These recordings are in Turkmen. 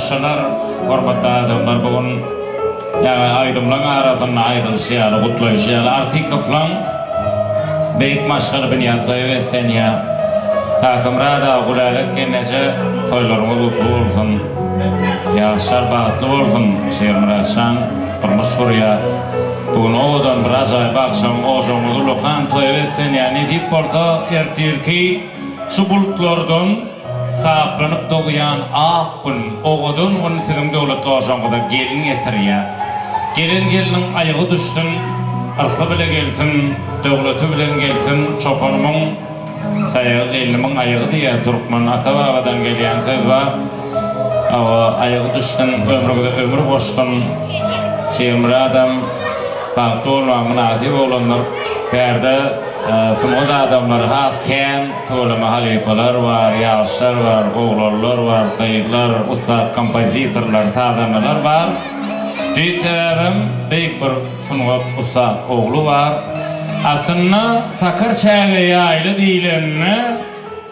Ýaşular, hormatly adamlar bu gün ýaňy aýdymlaň arasynda aýdylyşy ýaly, gutlaýşy ýaly Artykowlaň beýik maşgala binýat toýy beslenýär. Kakamyrat aga, Gülälek gelneje toýlaryňyz gutly bolsun. Ýaşlar bagtly bolsun. Şirmyrat şan durmuş gurýar. Bu gün owadan bir ajaýyp agşam ojagyňyz ullakan toýa beslenýär. Nesip bolsa ertirki şu bulutlardan Saplanyp dogýan ak gün, owadan gün siziň döwletli ojagyňyza gelin getirýär. Gelen gelniň aýagy düşsün, yrsy bile gelsin, döwleti bilen gelsin, çopanymyň taýagy gelnimiň aýagy diýýär türkmen, ata-babadan gelýän söz bar. Hawa, aýagy düşsün, ömrüňize ömür goşsun. Şirmyradam bagtly bolmaga mynasyp oglandyr. Bärde sungat adamlary has kän. Tüweleme halypalar bar, ýaşlar bar, oglanlar bar, gyzlar, ussat kompozitorlar, sazandalar bar. Düýp sebäbem beýik bir sungat ussat ogly bar. Aslynda Sakar çäge ýaýla diýlende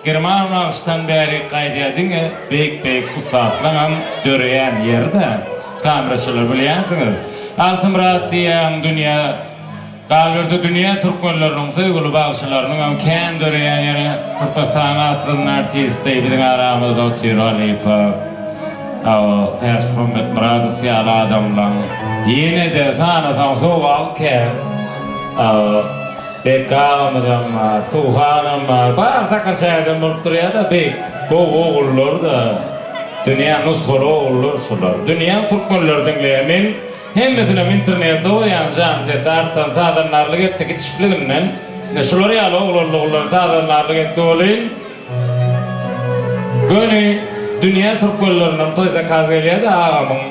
Girman bagşydan bärik gaýdýar diňe beýik-beýik ussatlaňam döreýän ýeri-dä. Tamraçylar bilýänsiňiz. Altymyrat diýýäň dünýä Galyberse dünýä türkmenleriniň söýgüli bagşylarynyňam kän döreýän ýeri Türkmenistanyň atgazan artisti biziň aramyzda otyr halypa Täçmuhammet Myradow ýaly adamlaň ýenede sanasaň sowal kän Bekki agamyzam bar Suhanam bar bar Sakarçägeden bolup durýada beýik gowy ogullarda dünýä nusgaly ogullar şular dünýäň türkmenleri diňleýär men Hemmesinem internete goýýan jan sesi Arslan sazandarlyk etdi kiçjikliginden. Ine şular ýaly oglanlygyndan sazandarlyk etdi welin göni dünýä türkmenlerinden toý zakaz gelýärdi agamyň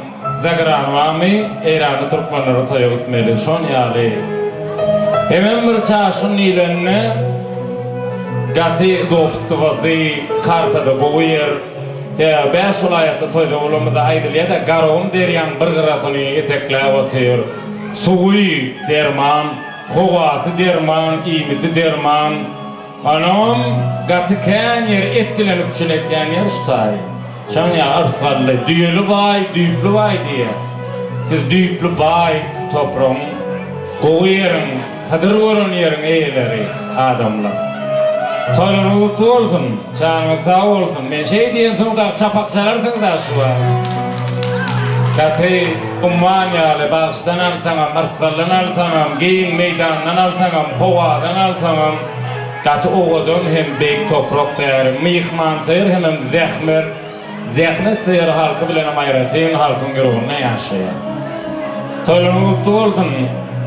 zagrany barmy eýranly türkmenlere toýa gitmeli şon ýaly hemem bir çaşun diýlende gaty udobstwasy kartada gowy ýer. Sebäbi bäş welaýatda toýda bolanymyzda aýdylýar-da, Garagum derýaň bir gyrasyny etekläp otyr. Suwy derman, howasy derman, iýmiti derman. Onam gaty kän ýeri et bilen üpjün etýän ýer şu taýy. Şoň ýaly yrsgally, düýeli baý, düýpli baý diýýär. Siz düýpli baý topragyň, gowy ýeriň, Hydyr gören ýeriň eýeleri, adamlar. Toýlaryňyz gutly bolsun! Janyňyz sag bolsun! Men şeý diýensoň dagy çapak çalarsyňyz-a şu wagt. Gaty umman ýaly bagşydan alsaňam, yrsgaldan alsaňam, giň meýdandan alsaňam, howadan alsaňam gaty owadan hem beýik toprak bäri. Myhmansöýer hemem zähmer. Zähmet söýer halky bilenem aýratyn halkyň ýüreginde ýaşaýar. Toýlaryňyz gutly bolsun!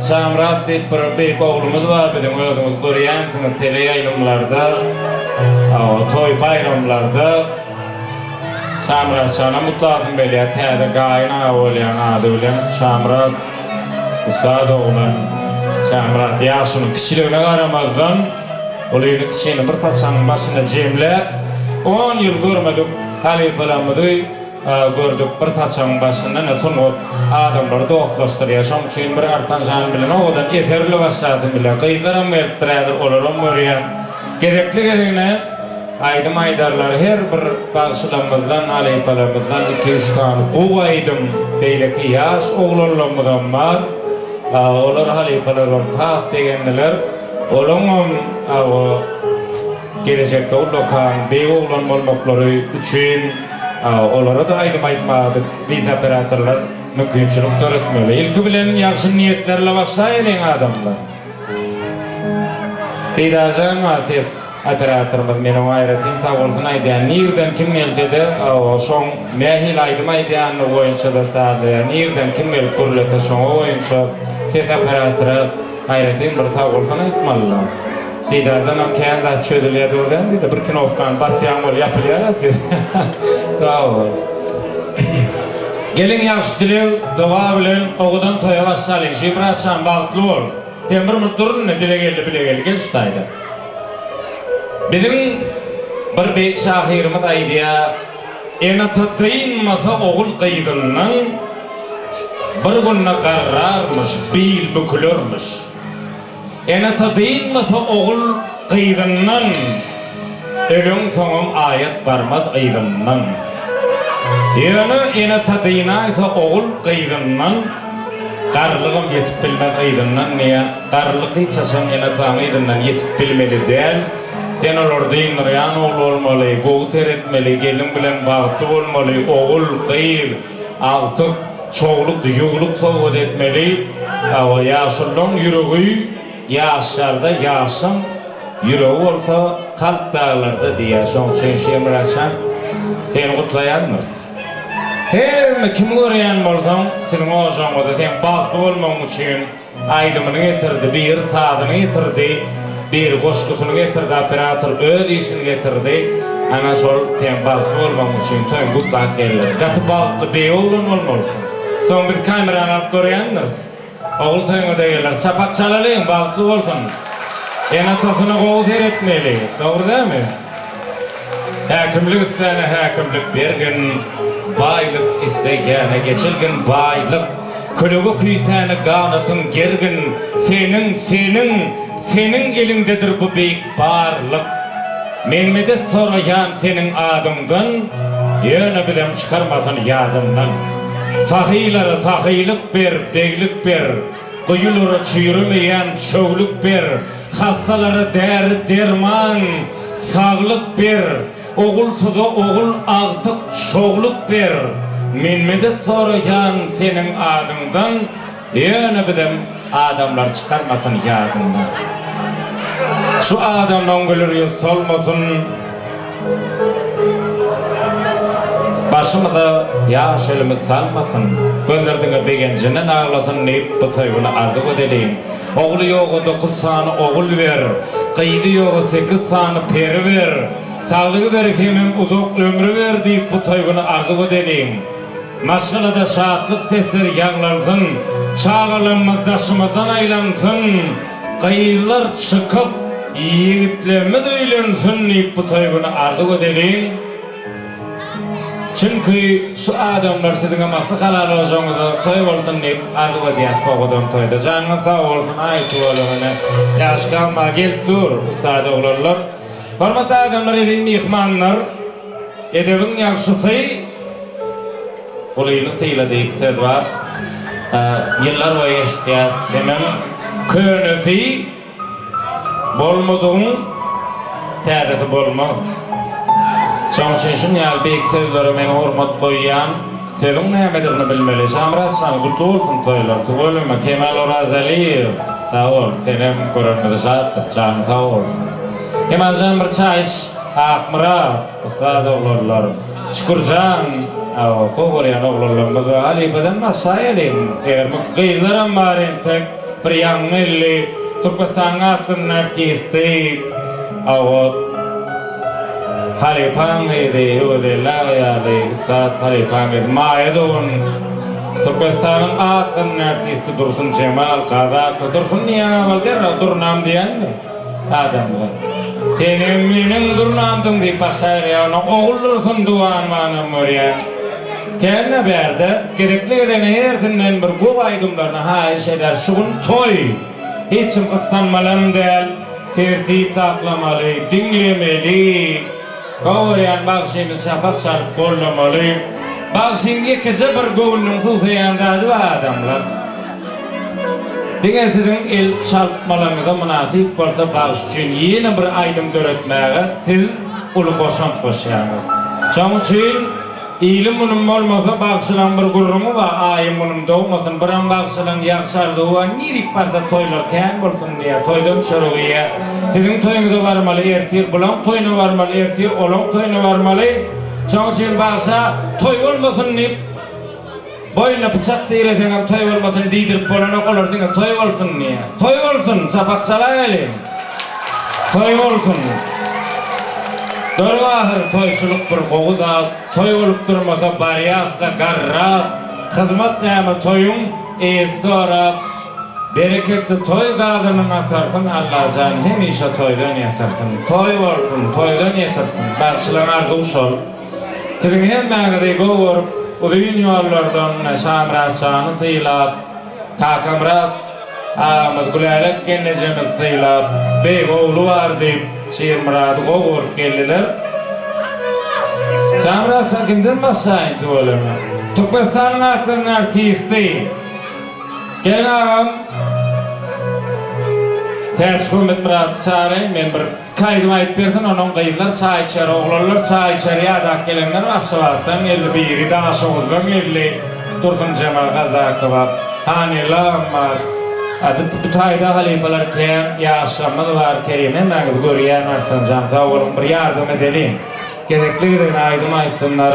Şamyrat diýip bir beýik oglumyz bar biziň özüňiz görýänsiňiz teleýaýlymlarda, toý baýramlarda. Şamyrat şanam gutlasym gelýär täze gaýyn aga bolýan ady bilen Şamyrat ussat oglan Şamyrat ýaşynyň kiçiligine garamazdan Ulyny kiçini bir saçagyň başynda jemläp, on ýyl görmedik halypalarymyzy gördük bir saçagyň başynda ine sungat adamlary dostlaşdyrýar. Şoň üçin bir Arslan jan bilen owadan eser bile başlasym gelýär. Gyzlaram gelipdir häzir olaram görýän. Gezekli gezegine aýdym aýdarlar. Her bir bagşylarymyzdan, halypalarymyzdan iki-üç sany gowy aýdym, beýleki ýaş oglanlarymyzam bar. Olar halypalar bolup has begendiler. Olaňam hawa gelejekde ullakan beýik oglan bolmaklary üçin olara-da aýdym aýtmaga biz wise-operatorlar mümkinçilik döretmeli. Ilki bilen ýagşy niýetlerle başlaýalyň adamlar. Didarjan bar ses operatorymyz men oňa aýratyn sagbolsun aýdýan. Nirden kim gelse-de hawa şoň nähili aýdym aýdýandygy boýunça-da sazlaýar. Nirden kim gelip gürlese şoňa boýunça ses operatora Aýratyn bir sagbolsun aýtmalyda. Didardanam kän zat çözülýär dogry dälmi Didar bir knopkany basýaň bol ýapylýara ses. Sag bol. Geliň ýagşy dileg doga bilen owadan toýa başlalyň Şibratjan bagtly bol. Sen bir minut dur indi dile geldi bile geldi gel şu taýda. Biziň bir beýik şahyrymyz aýdýa Ene-ata dynmasa ogul gyzyndan Bir günde garrarmyş, bil bükülermiş. Ene-ata dynmasa ogul gyzyndan, Öleňsoňam aýat barmaz yzyndan. Ýöne ene-ata dynaýsa ogul gyzyndan, garrylygam ýetip bilmez yzyndan diýýär. Garrylyk hiç haçan ene-ataň yzyndan ýetip bilmeli däl. Sen olary dyndyrýan ogul bolmaly, gowy seretmeli, gelin bilen bagtly bolmaly, ogul, gyz, agtyk, çowluk, ýuwluk sowgat etmeli. Hawa, ýaşulylaň ýüregi ýaşlarda, ýaşlaň ýüregi bolsa kalp daglarda diýýär. Şoň üçin Şirmyratjan, seni gutlaýandyrys. Hemme kimi görýän bolsaň, siziň ojagyňyzda seň bagtly bolmagyň üçin Aýdymyny getirdi, biri sazyny getirdi, biri goşgusyny getirdi, operator öz işini getirdi. Ana şol seň bagtly bolmagyň üçin toýuň gutlap geldi. Gaty bagtly beý oglan bolmalysyň. Soň biz kamerany alyp görýändiris. Ogul toýuňa-da geler. Çapak çalalyň, bagtly bolsun. Ene-atasyna gowy seretmeli. Dogry dälmi? Häkimlik isläne häkimlik bergin, Baýlyk isleýäne eçilgin baýlyk. Kölege küýsäne ganatyň gergin, Seniň, seniň, seniň eliňdedir bu beýik barlyk. Men medet soraýan seniň adyňdan, Ýöne bizem çykarmasyn ýadyndan. Sahylara sahylyk ber, beglik ber, Guýulara çüýremeýän çöwlük ber, Hassalara däri-derman, saglyk ber, Ogulsyza ogul, agtyk, çogluk ber. Men medet soraýan seniň adyňdan, Ýöne bizem adamlar çykarmasyn ýadyndan. Şu adamlaň güler ýüz solmasyn. Başymyza ýaş elimiz salmasyn, Gözler diňe begenjinden aglasyn diýip, bu toý güni arzuw edeliň. Ogly ýoga dokuz sany ogul ber, Gyzy ýoga sekiz sany peri ber, Saglygy ber hemem uzak ömri ber diýip, bu toý güni arzuw edeliň. Maşgalada şatlyk sesleri ýaňlansyn, Çagalarymyz daşymyzdan aýlansyn, Gyzlar çykyp, ýigitlerimiz öýlensin diýip bu toý güni arzuw edeliň. Çünki şu adamlar siziňem asly halal ojagyňyzda toý bolsun diýip arzuw edýäs owadan toýda. Janyňyz sag bolsun aý tüweleme ýaş galma gelip dur ussat oglanlar. Hormatly adamlar eziz myhmanlar edebiň ýagşysy Ulyny syla diýip söz bar. Ýyllar boýy eşitýäs. Hemem könesi bolmadygyň täzesi bolmaz. Şonuň üçin şuň ýaly beýik sözlere men hormat goýýan. Sözüň nämedigini bilmeli. Şamyrat jan gutly bolsun toýlar. Tüweleme Kemal Orazalyýew sag bol senem görenimize şatdyr janyň sag bolsun. Kemaljan bir çaý iç. Akmyrat ussat oglanlar. Şükürjan gowy görýän oglanlarymyz bar. Halypadan başlaýalyň. Eger bu gyzlaram bar entek bir ýaňy geldi. Türkmenistanyň atly artisti. Awa halypaň gyzy Öwezgeldi aga ýaly ussat halypaň gyzy Maýa dogan. Türkmenistanyň atly artisti Dursun Jemal Gazakow. Dursun diýýän boldy derrew Durnam diýendir. Adamlar. Senem meniň durnamdyň diýip başaýyrýar. Onuň ogul Dursun duwanmanam görýän. Kände bärde gezekli-gezegine hersinden bir gowy aýdymlaryny haýyş eder. Şu gün toý. Hiç kim gyssanmalam däl. Tertip saklamaly, diňlemeli. Gowy görýän bagşyny çapak çalyp goldamaly. Bagşyň ýekeje bir göwnüniň suwsaýan zady bar adamlar. Diňe siziň el çaltmalaryňyza mynasyp bolsa bagşy üçin ýene bir aýdym döretmäge siz uly goşant goşýaňyz. Şoň üçin ilim günüm bolmasa bagşylaň bir gürrüňi bar aýym günüm dogmasyn biram bagşylaň ýagşy arzuwy bar nirik barsa toýlar kän bolsun diýýär toýdan çörek iýýär siziň toýuňyza barmaly ertir bulaň toýuna barmaly ertir olaň toýuna barmaly şoň üçin bagşa toý bolmasyn diýip Boýnuna pyçak direseňem toý bolmasyn diýdirip bolanok olar diňe toý bolsun diýýär. Toý bolsun çapak çalaýalyň. Toý bolsun. Görüň ahyr toýçulyk bir gowy zat toý bolup durmasa barýasda garrap hyzmat näme toýuň eýesi sorap bereketli toý gazynyň atarsyn Allajan hemişe toýdan ýatyrsyn toý bolsun toýdan ýetirsin bagşylaň arzuwy şol. Siziň hemmäňizi gowy görüp, uzyn ýollardan Şamyrat jany sylap, Kakamyrat agamyz, Gülälek gelnejemizi sylap, beýik ogly bar diýip, Şirmyrady gowy görüp geldiler. Şamyrat şa kimden başlaýyn tüweleme. Türkmenistanyň atlaryň artisti. Geliň agam. Täçmuhammet Myradow çagyraýyn men bir iki aýdym aýdyp bersin onuň gyzlar çaý içer oglanlar çaý içer ýadap gelenler Aşgabatdan geldi biri Daşoguzdan geldi Dursunjemal Gazakowa Hanylam bar A bu bu taýda halypalar kän ýaşlarymyz bar Kerim hemmäňizi görýän Arslanjan sag boluň bir ýardam edeliň. Gezekli gezegine aýdym aýtsynlar,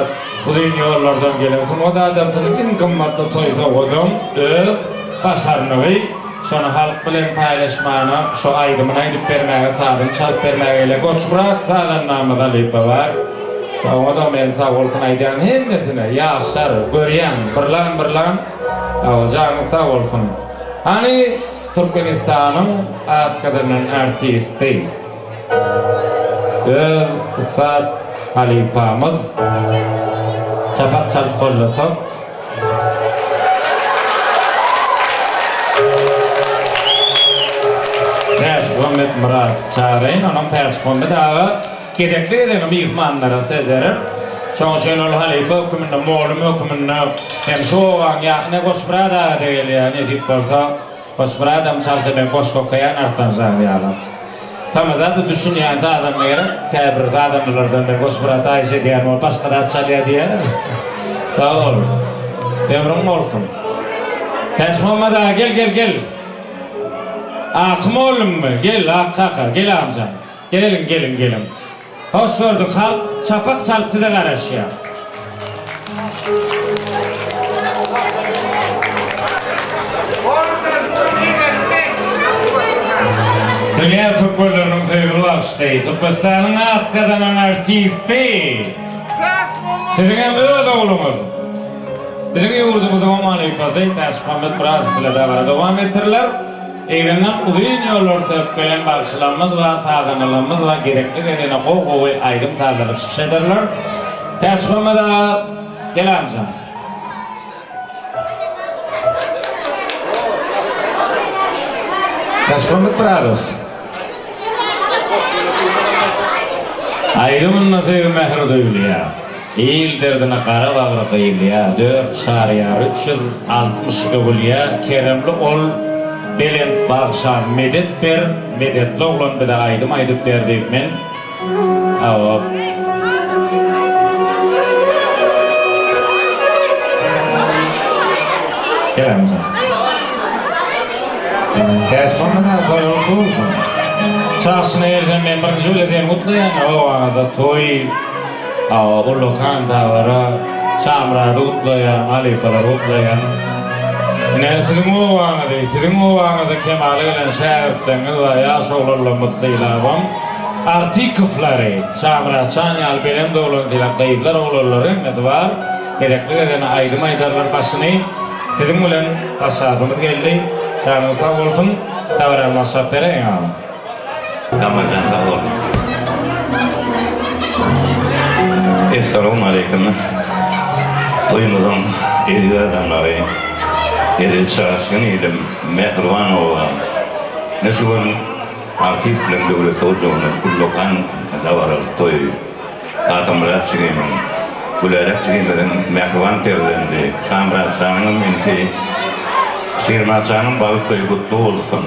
uzyn ýollardan gelen sungat adamsynyň iň gymmatly toý sowgadam öz başarnygy, şony halk bilen paýlaşmana, şo aýdymyny aýdyp bermäge, sazyny çalyp bermäge gelýär. Goçmyrat sazandamyz halypa bar. Oňa-da men sag bolsun aýdýan hemmesine, ýaşlar, görýän, birlan-birlan, hawa, janyňyz sag bolsun. Hany Türkmenistanyň at gazanan artisti. Öz ussat halypamyz çapak çalyp gollasak. Täçmuhammet Myradow çagyraýyn, onam Täçmuhammet aga gezekli gezegine myhmanlara söz berer. Şoň üçin ol halypa höküminde, mugallym höküminde hem şu obaň ýa ine Goçmyrat aga-da gelýär nesip bolsa. Goçmyradam çalsa men goşgy okaýan Arslan jan ýaly. Tamada-da düşünýän sazanda gerek. Käbir sazandalardan men Goçmyrat haýyş edýän ol başga zat çalýar diýýärler. Sag bol. Ömrüň bolsun. Täçmuhammet aga gel gel gel. Aky mollummy? Gel Ak kaka gel agamjan. Geliň geliň geliň. Hoş gördük halk çapak çalyp size garaşýar. Dünýä türkmenleriniň söýgüli bagşysy, Türkmenistanyň at gazanan artisti, siziň hem öz ogluňyz, biziň ýurdumyzyň hem halypasy Täçmuhammet Myradow bilen dabara dowam etdiriler. Yzyndan uzyn ýollar söküp gelen bagşylarymyz we sazandalarymyz we gezekli gezegine gowy-gowy aýdym-sazlary çykyş ederler. Täçmuhammet aga, gel amjan. Täçmuhammet Myradow. Aýdymynda söýgi mähir duýulýar. Il derdine gara bagry gyýylýar, Dört çaryýar, 360 öwülýä, Keremli ol, belent bagşa medet ber, Medetli oglan bize aýdym aýdyp ber diýip men, hawa. Gel amca. Täçmuhammet aga toýuň gutly bolsun. Çaşyna gelseň men birinji bile seni gutlaýan, obaňyzda toý. Hawa ullakan dabara Şamyrady gutlaýan, halypalary gutlaýan. Ine siziň obaňyzy, siziň obaňyzda kemala gelen şägirtleriňiz bar, ýaş oglanlarymyz sylabam. Artykowlary, Şamyrat şan ýaly belent oglan sylap, gyzlar, oglanlar hemmesi bar. Gezekli gezegine aýdym aýdarlar başyny. Siziň bilen başlasymyz geldi. Janyňyz sag bolsun. Dabarany başlap beräýiň agam. Damarjan sag bol. Essalawmaleýkim. Toýumyzyň eziz adamlary, eziz çaşgyn ilim, mähriban obam. Ine şu gün artist bilen döwlet ojagynda ullakan dabaraly toý. Kakamyrat jigimiň, Gülälek jigimiziň mähriban perzendi Şamyrat janyňam inisi Şirmyrat janyň bagt toýy gutly bolsun!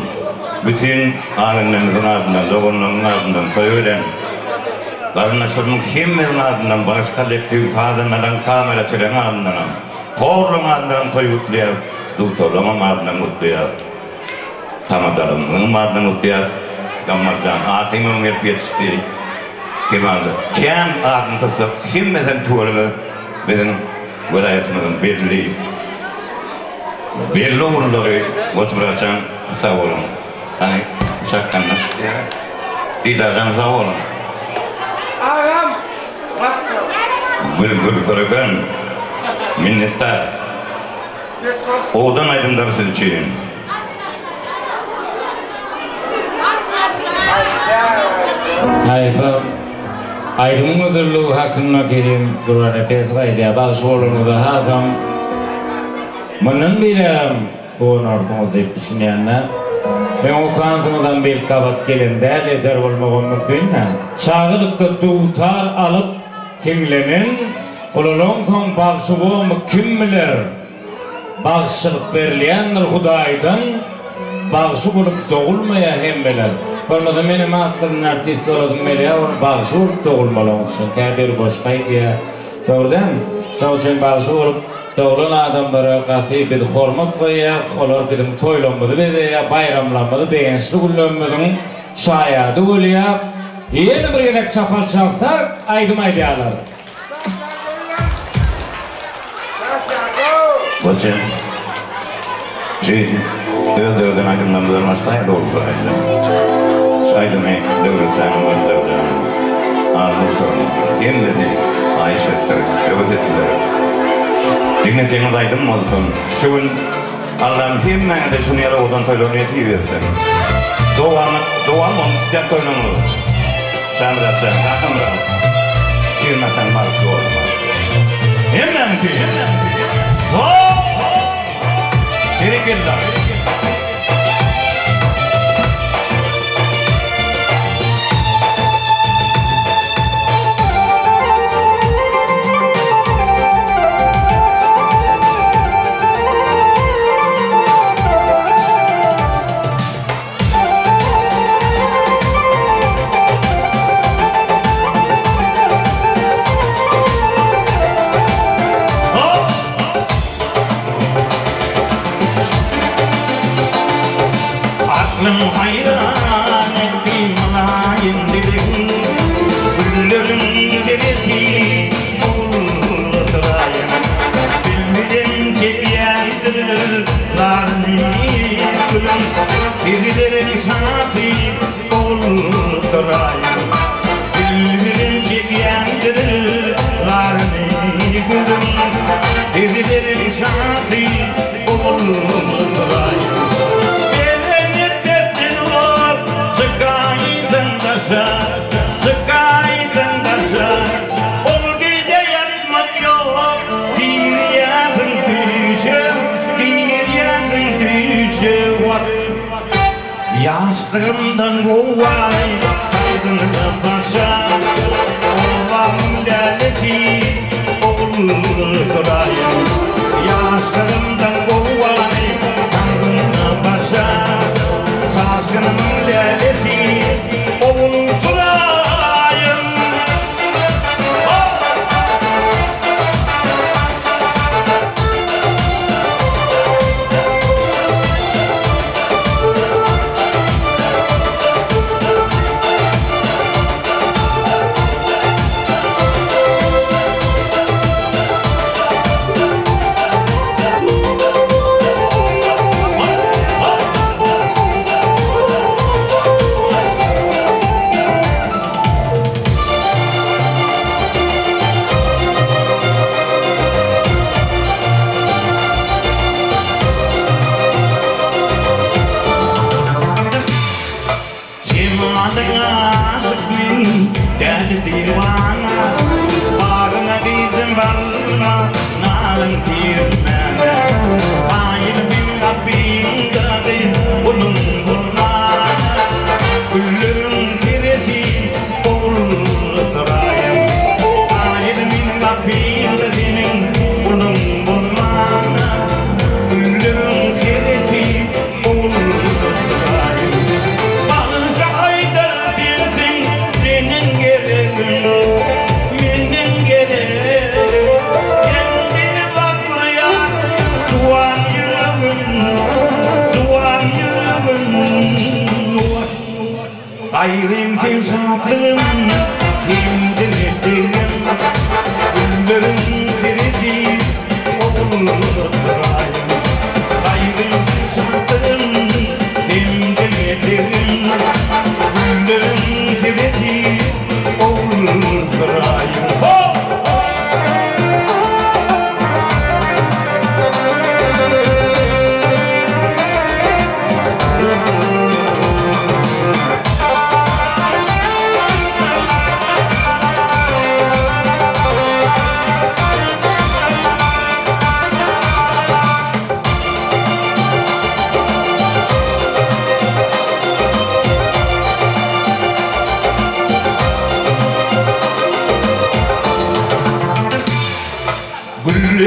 Bütin agenlerimiziň adyndan, doganlarymyň adyndan toý bilen garyndaşlarymyň hemmesiniň adyndan bagşy kollektiw sazandalaryň kameraçylaryň adyndanam horlaryň adyndanam toý gutlaýas, dugtorlaryňam adyndan gutlaýas. Tamadalymyzyňam adyndan gutlaýas. Gammarjan Akymam gelip ýetişdi. Kemalda kän adyny tutsak hemmesem tüweleme biziň welaýatymyzyň belli belli ogullary Goçmyratjan sag boluň. Hany çakganlaş Didarjan sag boluň. Agam bassam. Gül gül köreken minnetdar. Owadan aýdymlar siz üçin. Halypa, aýdymyň gözelligi hakynda Kerim Gurbannepesow aýdýar, Bagşy bolanyňyza hasam mundan beýlägem guwanarsyňyz diýip düşünýän-dä. Öň okansyňyzam belki gabat gelen däl eser bolmagam mümkin-dä. Çagalykda dutar alyp. Hiňlenen, ulalaňsoň bagşy bormy kim biler. Bagşyçylyk berilýändir Hudaýdan, Bagşy bolup dogulmaýar hemmeler. Bolmasa menem at gyzyn artist bolasym gelýär, ol bagşy bolup dogulmaly oň üçin. Käbiri goşgy aýdýar. Dogry dälmi? Şoň üçin bagşy bolup doglan adamlara gaty biz hormat goýýas, olar biziň toýlarymyzy bezeýär, baýramlarymyzy, begençli günlerimiziň şaýady bolýar. Ýene bir gezek çapal çalsak, aýdym aýdýarlar. Goja, Şu öz döreden aýdymlarymyzdan başlaýyn dogrusy aýdym. Şu aýdymy Döwletjanyň Gözlerjanyň, Arnultowyň hemmesi haýyş etdir, höwes etdiler. Diňlejegiňiz aýdym bolsun. Şu gün Allam hemmäňize şuny ýaly owadan toýlar nesip etsin. Dowamat, dowam bolsun isleýän toýlaryňyz. Şamyrat jan, Kakamyrat, Şirin ataň bagtly bolsun. Hemmäň üçin. Berekella. Aklym haýran etdi mylaýym diliň, Gülleriň seresi ogul syraýyň. Bilmeden çekýändir zaryny gülüň, Perileriň şasy ogul syraýyň. Bilmeden çekýändir zaryny gülüň, Perileriň şasy ogul syraýyň. Bezenip beslen bolup çykaýsaň daşa, Çykaýsaň daşa, Ol gije ýatmak ýok, girýärsiň düýşe, Girýärsiň düýşe, Wah! Ýaşlygymdan gowaý saldyňyz başa, Obamyň dälisi ogul suraýym. Ýaşlygymdan gowaý saldyňyz başa, Çaşgynymyň dälisi ogul suraýym. Jemalyňa aşyk men däli diwana, Bagyňa girdim barma nalyň tirmäne. Kaýyl men gapyňdaky guluň bolmana, Gülleriň seresi ogul syraýym. Kaýyl men gapyňda seniň guluň bolmana, Gülleriň seresi ogul syraýym. Bagşy aýdar sensiň meniň geregim, meniň geregim. Sende bakyrýar juwan ýüregim, juwan ýüregim. Gaýgym sen şatlygym, hem-de mertligim, Gülleriň seresi ogul syraýym. Gaýgym sen şatlygym, hem-de mertligim, Gülleriň seresi ogul syraýym. Ho!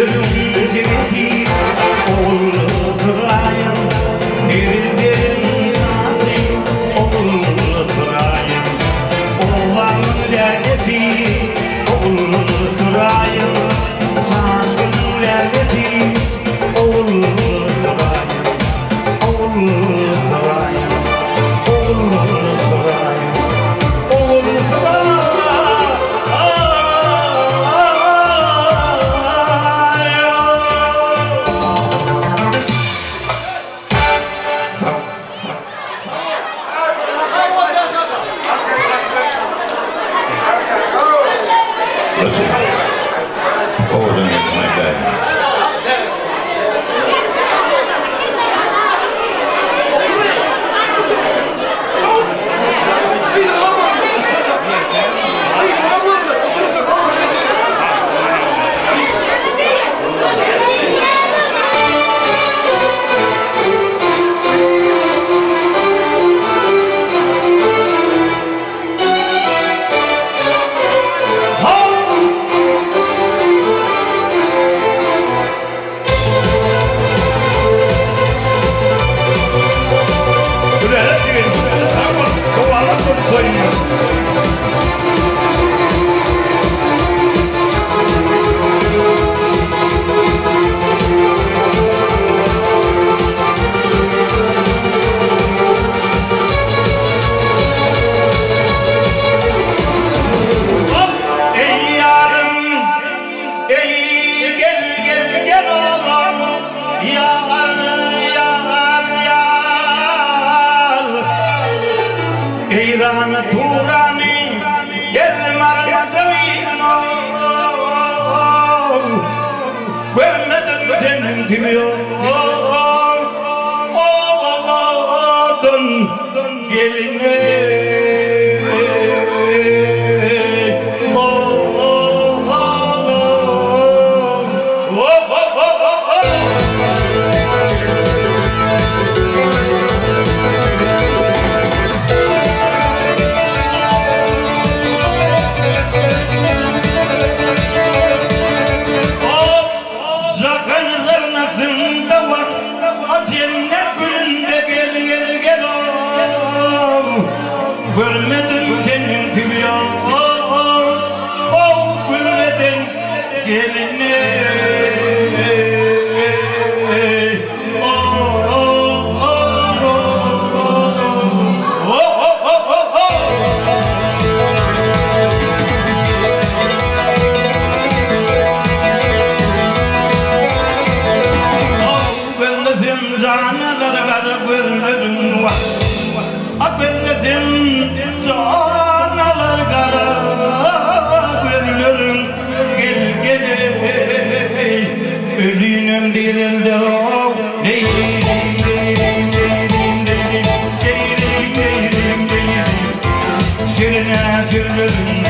Gülleriň jigisi Ogul Suraýym, Perilderiň şasy Ogul Suraýym, Obamyň lälesi Ogul Suraýym, Çaşgynyň lälesi Ogul Suraýym, Ogul Suraýym, Ogul Suraýym, Ogul Suraýym. Owadan geldim aýdaýyn. Eý ýarym, Eý gel gel gel oglan, Ýar ýar ýar. Eýrany Turany gezmarma jebin-ow. Görmedim seniň kibi owadan gelini. Jahan zyrnasynda wah, A jennet gülünde gel gel gel ow. Görmedim seniň kibi ow, ow gülmeden gelini Gözlesem janalar gara gözlerin wah A gözlesem janalar gara gözlerin Gel gel eý Ölünem direlder ow Şirine sözlerin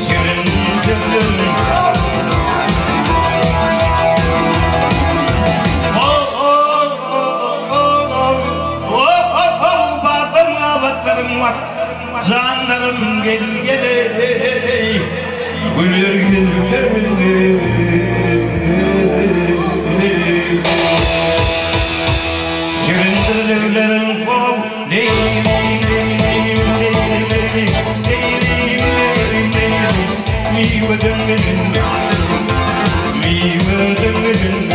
Şirin sözlerin Janlarym gel gel eý Güler ýüzlerin Şirindir lebleriň how Miweden gelin Miweden gelin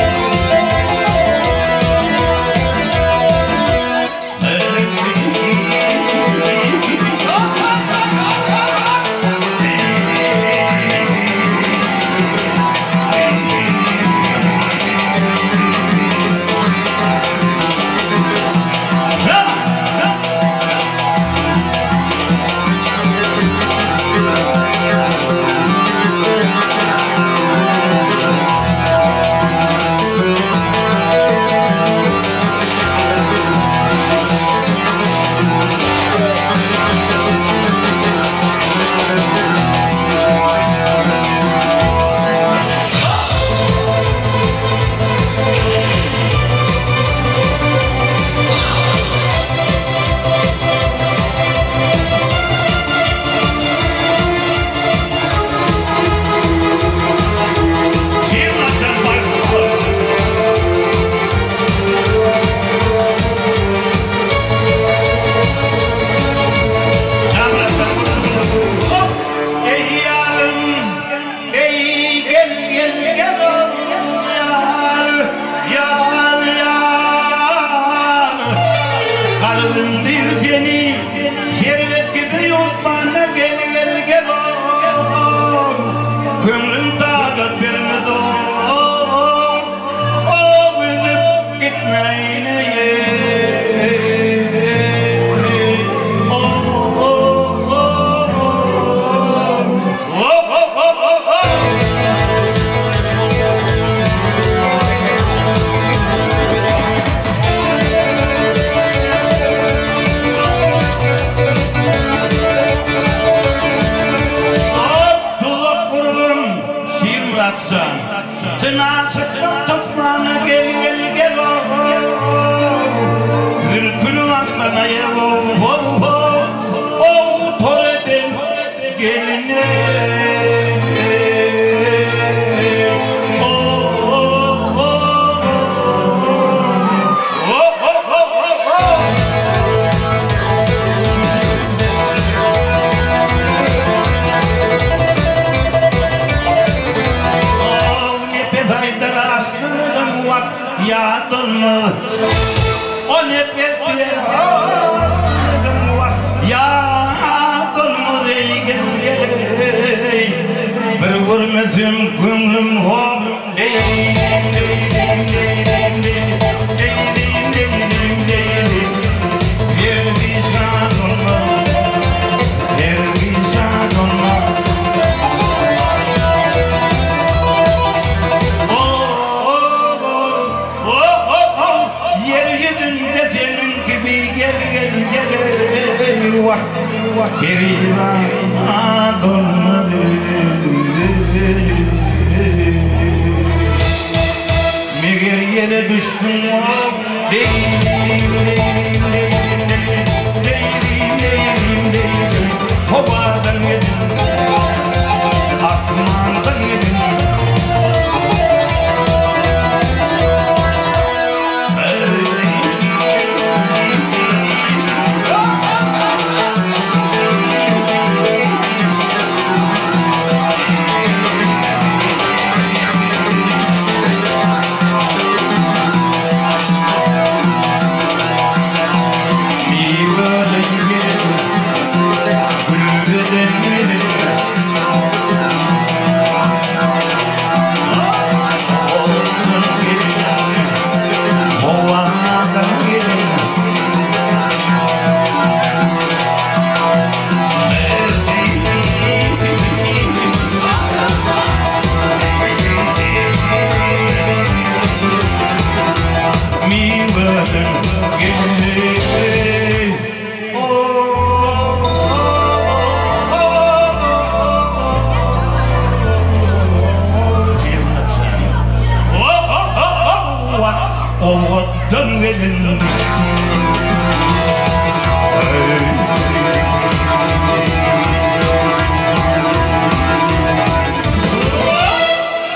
Tuzak gurgun Şirmyratjan. Çyn aşyklar tutmana gel gel gel ow Zülpüni aslana ýeg ow how how ow Tor eden geline Ow Nepes aýdar aşkymyzam wah ýat olmaz O Nepes diýer aşkymyzam wah ýat olmaz eý gel gel eý Bir görmesem köňlüm hop Ýer ýüzünde seniň kibi gel gel gel eý wah Perişan olmaly Meger ýere düşdüň Howadan gelin Asmandan gelin Owadan gelin.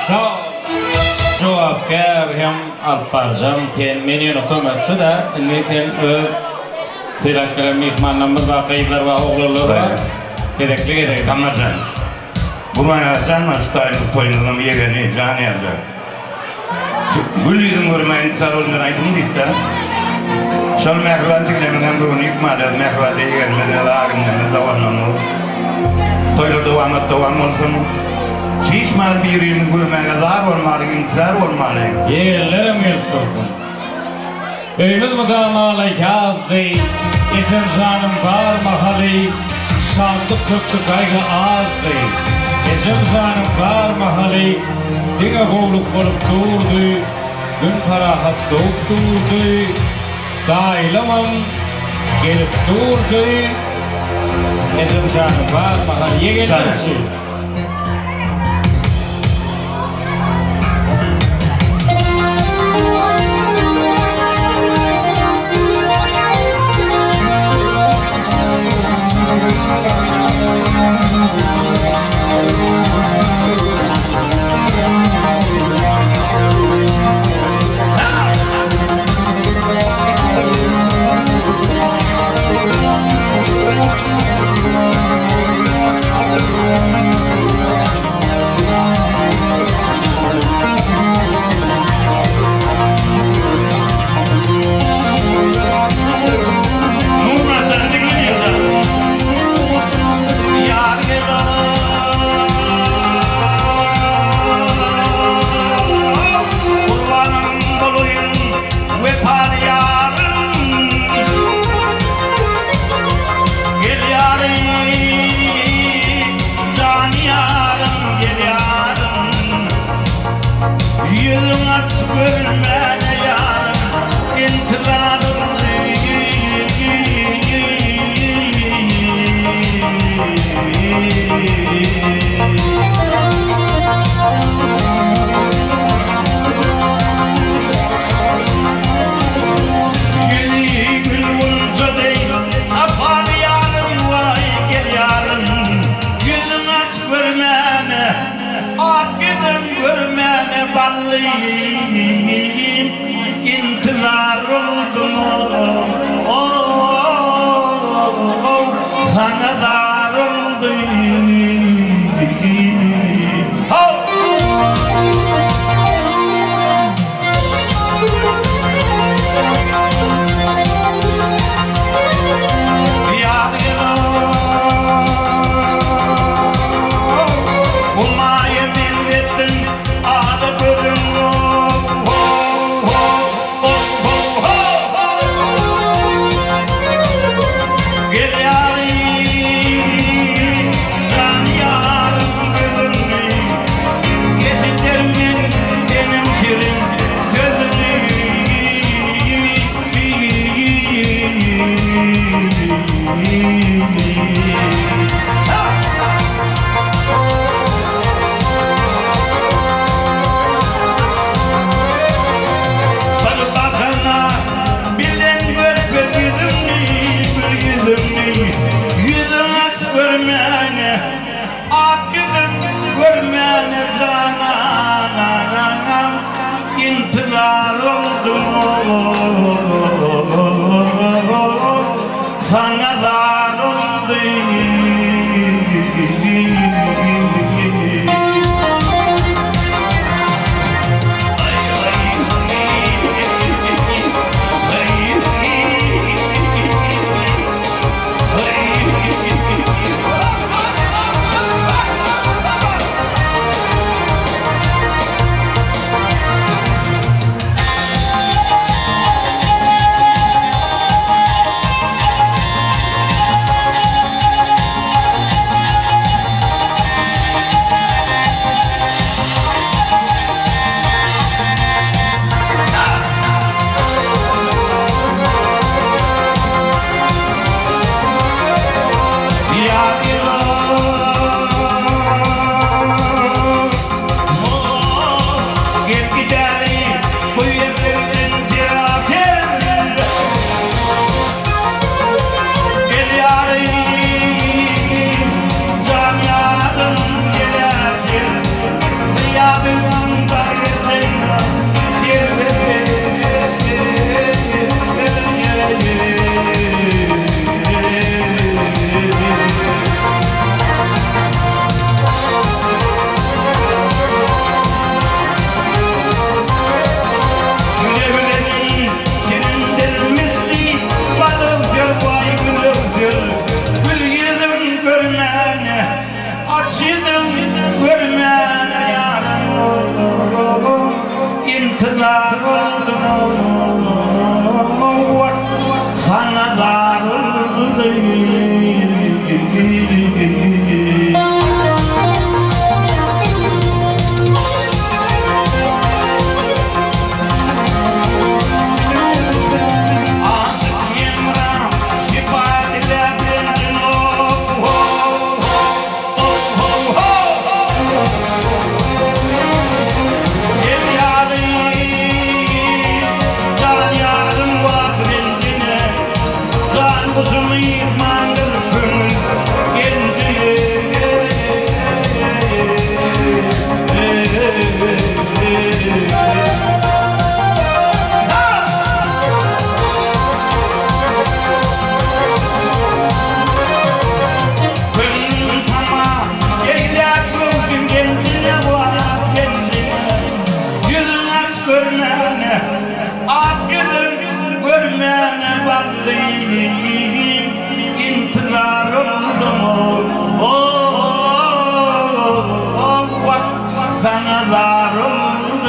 Sag Jogapkär hem alyp barjam sen men ýöne kömekçi-dä indi sen öz sylap gelen myhmanlarymyz bar gyzlar bar oglanlar bar gezekli gezegine. Gamarjan. Gurbanýazjan bar şu taýynyň toýunyzam ýegeni jan ýazja. Şu gül ýüzüň görmäýin sag bolun aýdym diýipdä. Şol mähriban jiglerimiňem göwnüni ýykmaly öz mähriban ýegenimiz öz agynlarymyz doganlarymyz. Toýlar dowamat dowam bolsun. Şişman birimiz görmäge zar bolmaly intizar bolmaly. Ýegenlerem gelip dursun. Öýümiz mydama ýazdy, Ejem janyň bar mahaly, Şatlyk köpdi, gaýgy azdy. Ejem janyň bar mahaly, Diňe gowluk bolup durdy, Gün parahat dogup durdy, Daýylamam gelip durdy. Ejem janyň bar mahaly, Ýegenler üçin. Saňa zar oldy. Ho! Humaýa meňzetdiň ada gözüň Gel ýarym, jan ýarym gözüňi Eşiderin men seniň şirin sözüňi. Bir bakana bilen görkez ýüzüňi, bir ýüzüňi, Ýüzüň aç görmäne, ak ýüzüň görmäne jananam, Intizar oldum saňa zar oldum. Gel gideli bu ýerlerden seraser. Gel ýarym, jan ýarym geläser. Syýadyňda gezseň serbeser. Güle-güleniň şirindir misli balyk waý gülüksir. Gül ýüzüň görmäne, aç ýüzüň görmäne ýarym Intizar oldum saňa zar oldum. Aşyk Hemra şypa diläp geldim Gel ýarym, jan ýarym wah renjine, Jan guşum myhmandyr köňül genjine. Köňlüm tama eýläp göwsün genjine, wah genjine. Ýüzüň aç görmäne, ak ýüzüň görmäne ballym, Intizar oldum wah saňa zar oldum.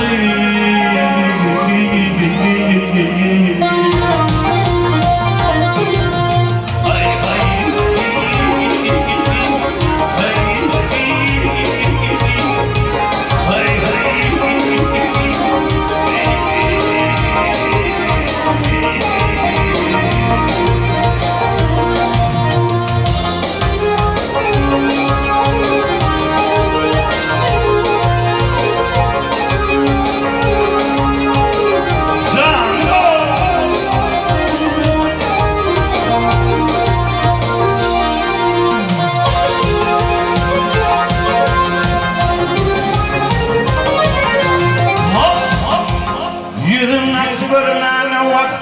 Ýüzüň aç görmäne wah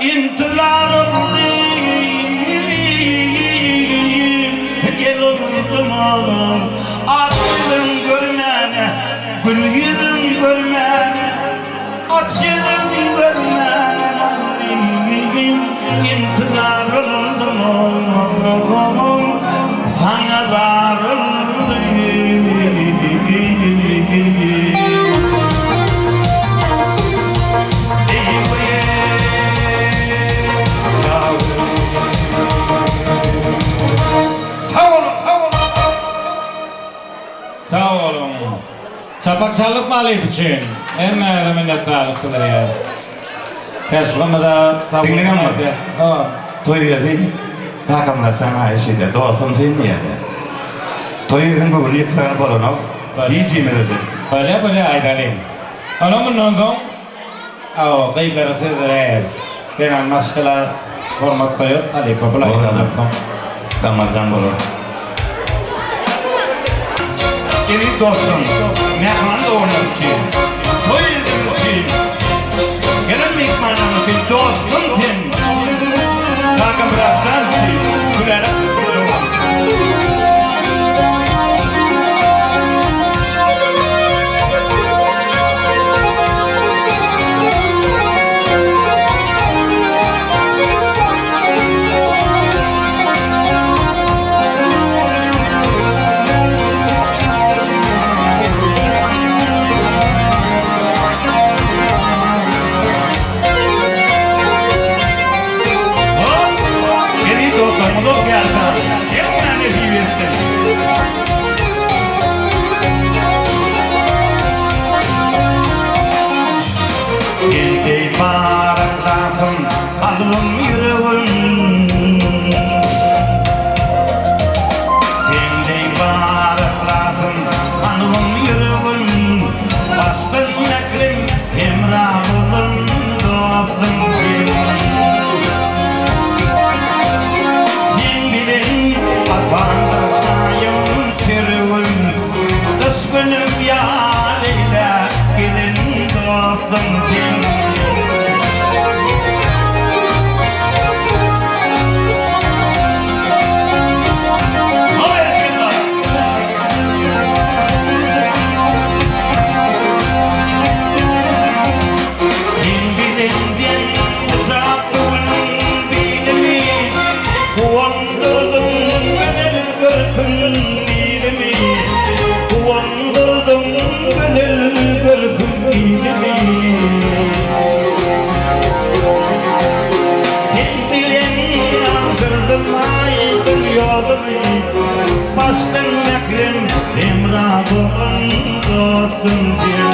intizar oldy. At ýüzüň görmäne, gül ýüzüň görmäne, At ýüzüň görmäne Intizar oldum, Saňa zar oldum. Sag boluň, sag boluň. Sag boluň. Çapak çaldyk malyp üçin. Hemmäňize minnetdarlyk bildirýäris. Keşbimize sag bolsun Diňleýäňmi? aýdýas. Hawa. Toý eýesi kakamdan saňa haýyş edýär, dostum sen diýýär-de. Toý eýesiniň göwnüni ýyksaň bolanok, hiç-himizede. Bolýa, bolýa aýdalyň. Onam mundan soň Hawa, gyzlara söz beräýeris. Zenan maşgala hormat goýarys halypa bul aýdandan soň. Damardan bolar. Eziz dostum, mähriban doganlar üçin, toý ilimiz üçin, gelen myhmanlarymyz üçin dostum sen, Kakamyrat jan üçin, Gülälek dogan. Eziz dostlar, uzak ýaşa, hemmä nesip etsin! Sen deý baraklasyn kalbym ýüregim Sen deý baraklasyn kalbym ýüregim Başdan mährim hemra bolan dostum sen Sen bilen asandyr çaýym çöregim Gyş günüm ýar eýle gelen dostum sen. Sen bilenden uzak gün bilimi, Guwandyrdyň gözel görküň bilimi, Guwandyrdyň gözel görküň bilimi. Sen bilen aňşyrdym aýdyň ýolumy, Başdan mährem hemra bolan dostum sen.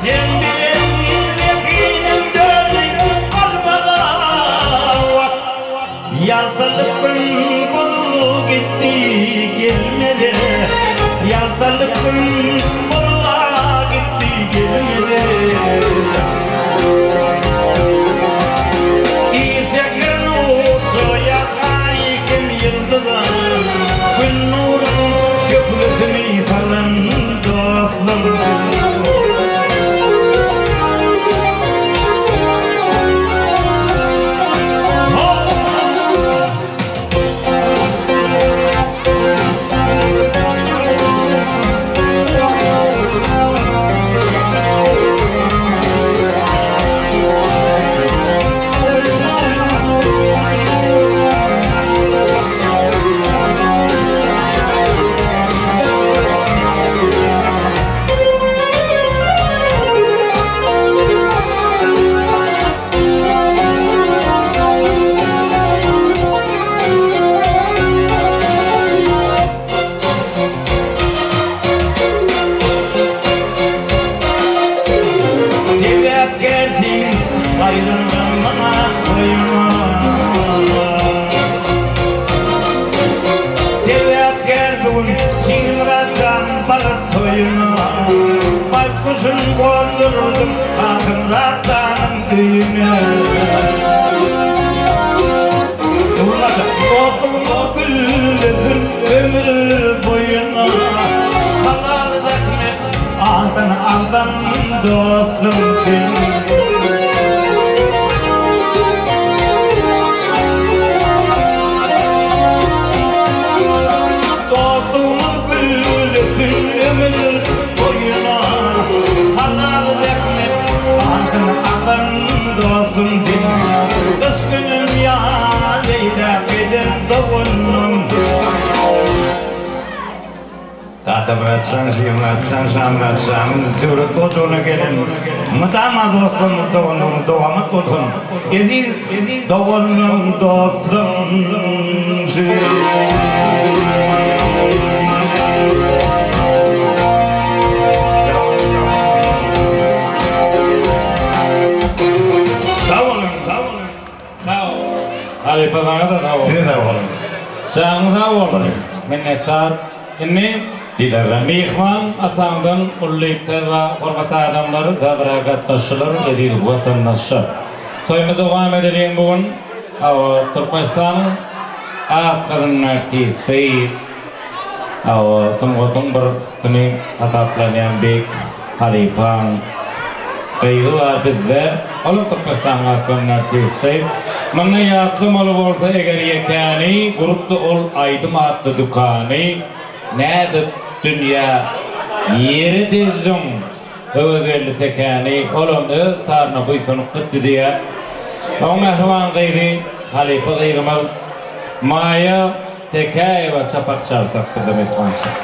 Sen bilen zehinem döndi almada, Ýaltalyp gün bolup gitdi gelmedi, Ýaltalyp gün bolup gitdi gelmedi. Ir-säher nur çoýar aý hem ýyldyza, Gün nurunyň şöhlesini salan dostlugym. Sebäpkär sen aýrylmagyma toýuma Sebäpkär bu gün Şirmyrat jan bagyt toýuna Baýguşyn gondurdym Altynmyrat janyň öýüne Durmasa dostlugyň güllesin ömür boýuna. aldan dostum sen. Dostlugyňyz güllesin ömür boýuna, Halal zähmet altyn alan dostum sen. Gyş günüm ýaz eýläp gelen doganym. Tatamyratjan, Şemyratjan, Şamyratjanyň döwletli ojagyna gelen mydama dostlugymyz, doganlygymyz dowamat bolsun! Eziz doganlygym, dostlugym Sag boluň, sag boluň. Sag bol. Halypa saňa-da sag bol. Size sag boluň. Janyň sag bolsun. Minnetdar. Indi Didardan. myhman ataňdan uly söz bar. Hormatly adamlar, dabara gatnaşyjylar, eziz watandaşlar. Toýumyzy dowam edeliň bu gün. Hawa, Türkmenistanyň at gazanan artisti, hawa, sungatyň bir sütüni hasaplanýan beýik halypaň gyzy bar bizde. Olam Türkmenistanyň at gazanan artisti. Munda ýatlamaly bolsa eger ýekäni, gurupdy ol aýdym atly dükany. Nädip dünýä ýeri dezdiň Öwezgeldi tekäni, olam öz taryna buýsanyp gitdi diýýär. Oň mähriban gyzy, halypa gyzymyz Maýa Tekäýewa çapak çalsak bize myhmançylyk.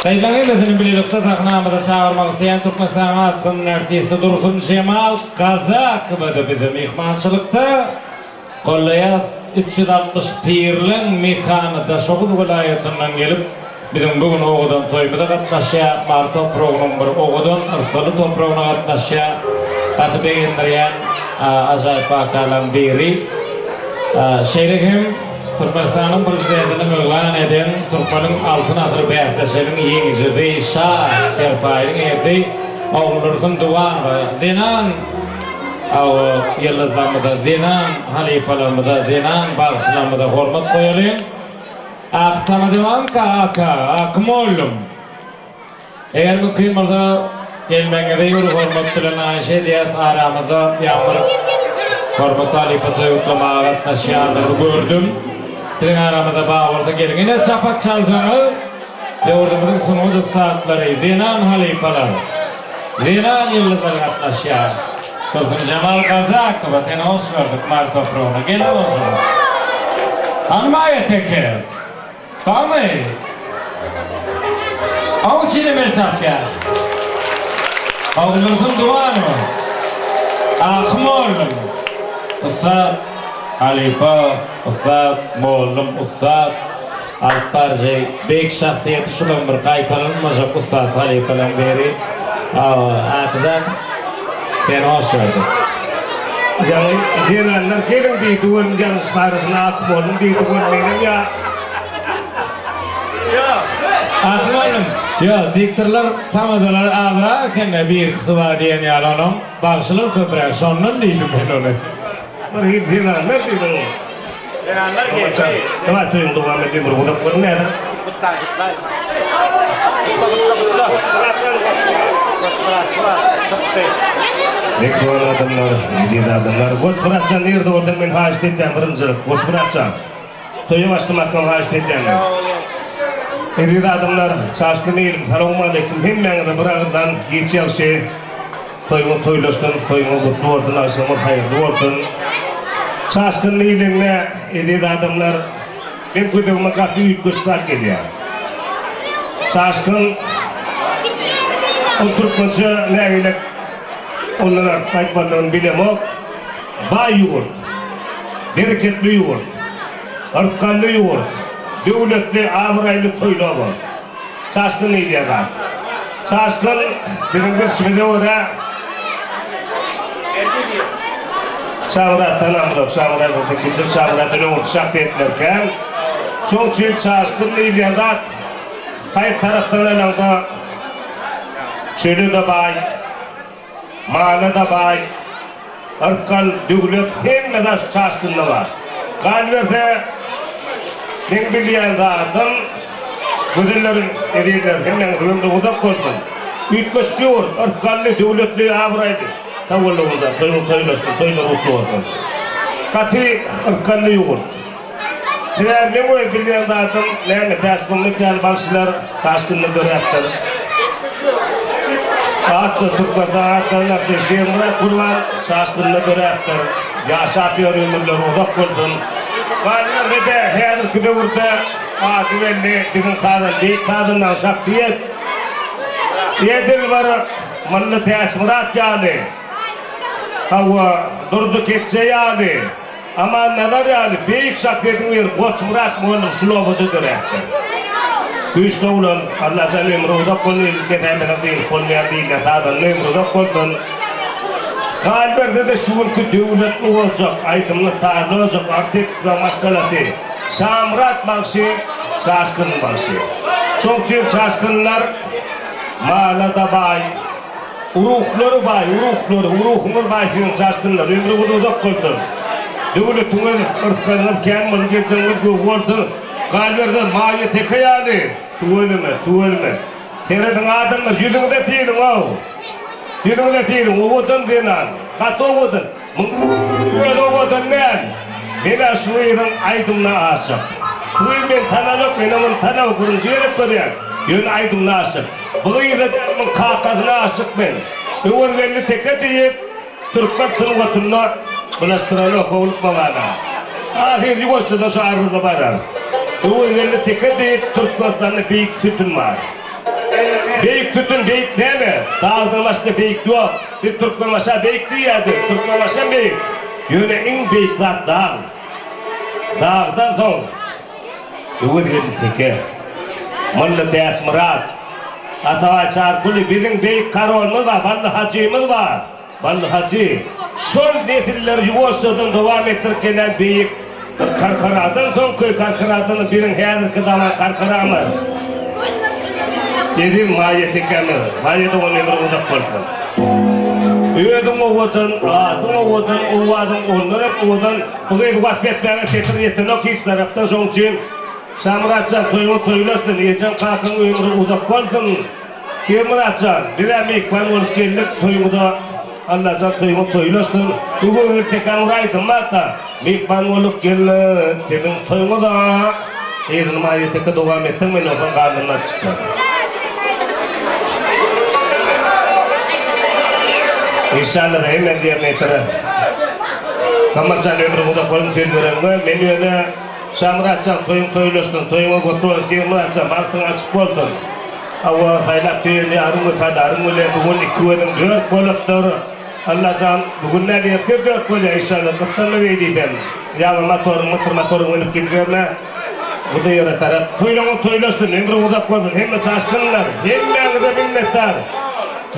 Gyzlaň hemmesini bilelikde sahnamyza çagyrmak isleýän Türkmenistanyň at gazanan artisti Dursun Jemal Gazakowa-da bize myhmançylykda. Gollaýas 360 pirleň mekany Daşoguz welaýatyndan gelip, biziň bu gün owadan toýumyza gatnaşýar, Mary topragynyň bir owadan, yrsgaly topragyna gatnaşýar. Gaty begendirýän ajaýyp wakalaryň biri. Şeýle hem Türkmenistanyň Prezidentiniň yglan eden Türkmeniň Altyn asyry bäsleşiginiň ýeňijisi, Şa serpaýynyň eýesi Oguldursun Duwanowa zenan Hawa, ýyldyzlarymyza, zenan halypalarymyza, zenan bagşylarymyza hormat goýalyň. Ak tama dewamka aka, Aky mollum. Eger mümkin bolsa gelmegiňizi uly hormat bilen haýyş edýäs. Aramyzda ýaňy bir hormatly halypa toý gutlamaga gatnaşýandygyny gördüm. Biziň aramyzda bar bolsa geliň. Ine çapak çalsaňyz ýurdumyzyň sungat ussatlary, zenan halypalar, zenan ýyldyzlar gatnaşýar. Dursunjemal Gazakowa seni hoş gördük Mary topragyna. Gel bolşuňa. Hany Maýa teke? Barmy? Aw üçinem el çarpýar. Oguldursun Duwanowa. Aky mollum. Ussat halypa, ussat mollum, ussat alyp baryjy, beýik şahsyýeti şulaň bir gaýtalanmajak ussat halypalaň biri. Akyjan, seni hoş gördük. Ýaňy zenanlar geliň diýdi welin ýalňyş barasyn Aky mollum diýdi welin menem ýa. Aky mollum. Ýok, diktorlar tamadalar azrak ekende birkisi bar diýen ýaly onuň bagşylar köpräk şondan diýdim men ony. Bir hili zenanlar diýdi ol. Zenanlar geldi. Dawaý toýuň dowam edýär bir uzak bolun häzir. Gutla gutla. Gutla gutla gutla. Mehriban adamlar, eziz adamlar, Gospyratjan nirde bolsaň men haýyşt etýän birinjilik, Gospyratjan. Toýa başlamakam haýyşt etýän men. Eziz adamlar, çaşgyn ilim, salowmaleýkim hemmäňize bir agyzdan giç ýagşy. Toýuňyz toýlaşsyn, toýuňyz gutly bolsun, agşamyňyz haýyrly bolsun. Çaşgyn diýlende, eziz adamlar, meň göz öňüme gaty üýtgeşik zat gelýär. Çaşgyn, ol türkmençe nägile ondan artyk aýtmalydygyny bilemok. Baý ýurt, bereketli ýurt, yrsgally ýurt, döwletli, abraýly toýly oba. Çaşgyn diýilýär zat. Çaşgyn siziň bilşiňize görä Şamyrat tanamyzok, Şamyrat bolsa kiçi, Şamyratdan öňürti şahsyýetler kän. Şoň üçin çaşgyn diýilýän zat haýsy tarapdan alaňda çöle-de baý, Mala-da baý, yrsgal, döwlet hemme zat şu çaşgynda bar. Galyberse, meň bilýän zadym, gözeller, ezizler, hemmäňiziň ömri uzak bolsun. Üýtgeşik ýurt, yrsgally, döwletli, abraýly. Sag bol doganjan, toýuň toýlaşsyn, toýlar gutly bolsun. Gaty yrsgally ýurt. Sebäbi meň öz bilýän zadym, näme Täçgumlyk ýaly bagşylar Çaşkynda döräpdir. Atly Türkmenistan atlaryň artisti Şirmyrat Gurban Çaşkynda döräpdir. Ýaşap ýör ömürleri uzak bolsun. Galyberse-de häzirki döwürde ady belli biziň sazan beýik sazandaň şahsyýet edil bir Mylly Täçmyrat ýaly, hawa Durdy Ketje ýaly, Amannazar ýaly beýik şahsyýetiň biri Goçmyrat mugallym şul obada döräpdir. Güýçli oglan, Allajan ömri uzak bolsun elini kesäýmesen gynyp bolmaýar diýilýär sazanda ömri uzak bolsun. Galyberse-de şu günki döwletli ojak, aýdymly sazly ojak Artykowyň maşgalasy Şamyrat bagşy Çaşgyn bagşy. Şoň üçin çaşgynlar mala-da baý, Uruhlary baý, uruhlary, uruhyňyz baý siziň çaşgynlar, ömrüňiz uzak bolsun. Döwletiňiz, yrsgalyňyz kän bolsun, geljegiňiz gögi bolsun. Galyberse, Maýa teke ýaly, tüweleme, tüweleme. Serediň adamlar, ýüzüňize synyň-ow. Ýüzüňize synyň, owadan zenan, gaty owadan. Muň özi owadan däl. Men-ä şu gyzyň aýdymyna aşyk. Bu gyz meni tananok, menem ony tanamok, birinji gezek görýän. Ýöne aýdymyna aşyk. Bu gyza däl, muň kakasyna aşyk men. Öwezgeldi Teke diýip, türkmen sungatynda bulaşdyranok, howlukma bana. Ahyry ýuwaşjadan şu arryga barar. Öwezgeldi Teke diýip, Türkmenistanda beýik sütün bar. Beýik sütün beýik näme? Dagdan başga beýik ýok. Biz Türkmenbaşa beýik diýýärdik. Türkmenbaşam beýik. Ýöne iň beýik zat dag. Dagdan soň Öwezgeldi Teke, Mylly Täçmyrat, Atabaý Çarkuly biziň beýik korolymyz bar, Bally Hajymyz bar. Bally Hajy, şol nesilleri ýuwaşjadan dowam etdirip gelýän beýik bir karkaradan soňky karkaradan biziň häzirki zaman karkaramyz. Eziz Maýa tekämiz, Maýa dogan ömrüň uzak bolsun. Özüň owadan, adyň owadan, owazyň ondan hem owadan. Bu gyzy wasp etmäge setir ýetenok hiç tarapdan şoň üçin Şamyratjan toýuňa toýlaşsyn, ejeň kakaň ömri uzak bolsun. Şirmyrat jan, biz-ä myhman bolup geldik toýuňyza, Allajan toýuňyz toýlaşsyn. Bu göwün tekäň bir aýdymy bar-da, Myhman bolup geldik siziň toýuňyza. Yzyny Maýa teke dowam etseň men onsoň garnymdan çykjak. Inşallah hemme ýerine ýetirer. Gamarjan ömrüň uzak bolsun söz bereniňe. Men ýöne Şamyrat jan toýuň toýlaşsyn, toýuňa gutly bolsun Şirmyrat jan bagtyň açyk bolsun. Hawa, saýlap söýen ýaryň wepadaryň bilen bu gün ikigözüň dört bolupdyr. Allajan, bu gün däl, ertir dört bolýar, inşallah, gyssanma beý diýsem. Ýa-da motoryň, mytyr motoryň münüp gidiberme. Bu-da ýere tarap. Toýlaryňyz toýlaşsyn, ömrüň uzak bolsun, hemme çaşgynlar, hemmäňize minnetdar.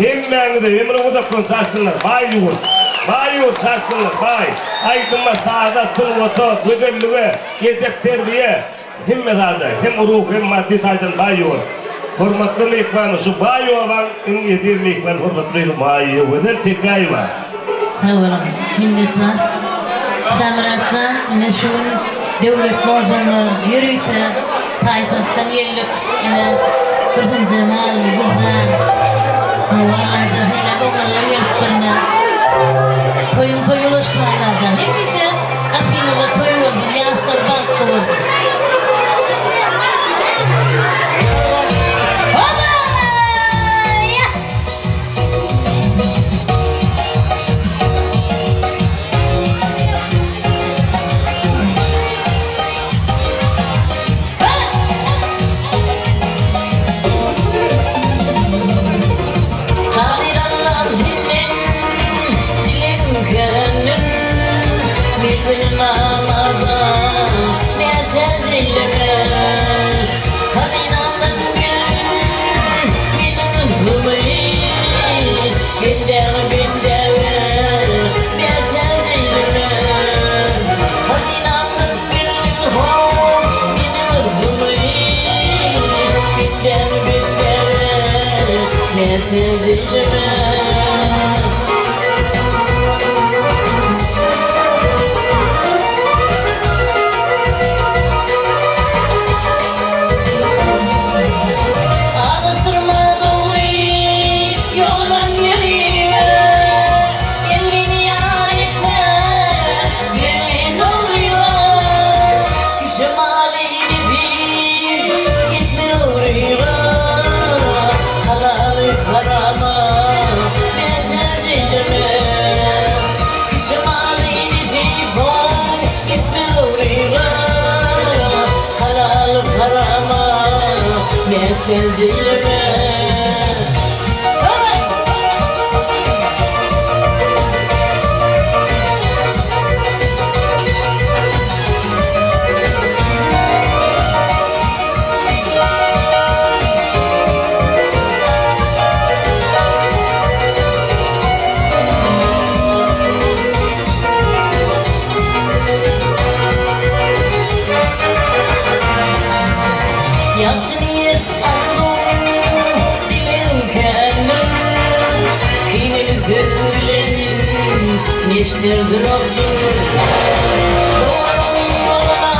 Hemmäňize ömrüň uzak bolsun, çaşgynlar, baý ýurt. Baý ýurt, çaşgynlar, baý. Aýdyma, saza, sungata, gözellige, edep-terbiýe. Hemme zada, hem ruhy hem maddy taýdan baý ýol. Hormatly myhman, şu baý obaň iň eziz myhmany hormatly Maýa Gözel Tekäýewa. Sag boluň, minnetdar. Şamyrat jan, ine şu gün Döwletli ojagyna ýörite paýtagtdan geldik. Ine, Dursunjemal, Güljan, hawa, Allajan sylap oglanlar gelipdir ine. Toýuň toýy ulaşsyn Allajan. Hemişe gapyňyzda toý bolsun, ýaşlar bagtly bolsun. Kadyr Allam senden dilegim kändir, Meni namaza mätäç eýleme. Kadyr Allam gel meniň yzymy, Bendäňi bendäge mätäç eýleme. Kadyr Allam Mätäç eýleme. Ýagşy niýet arzuw dilegiň kändir, Kineli söz bilen neşterdir okdur. Doganyň dogana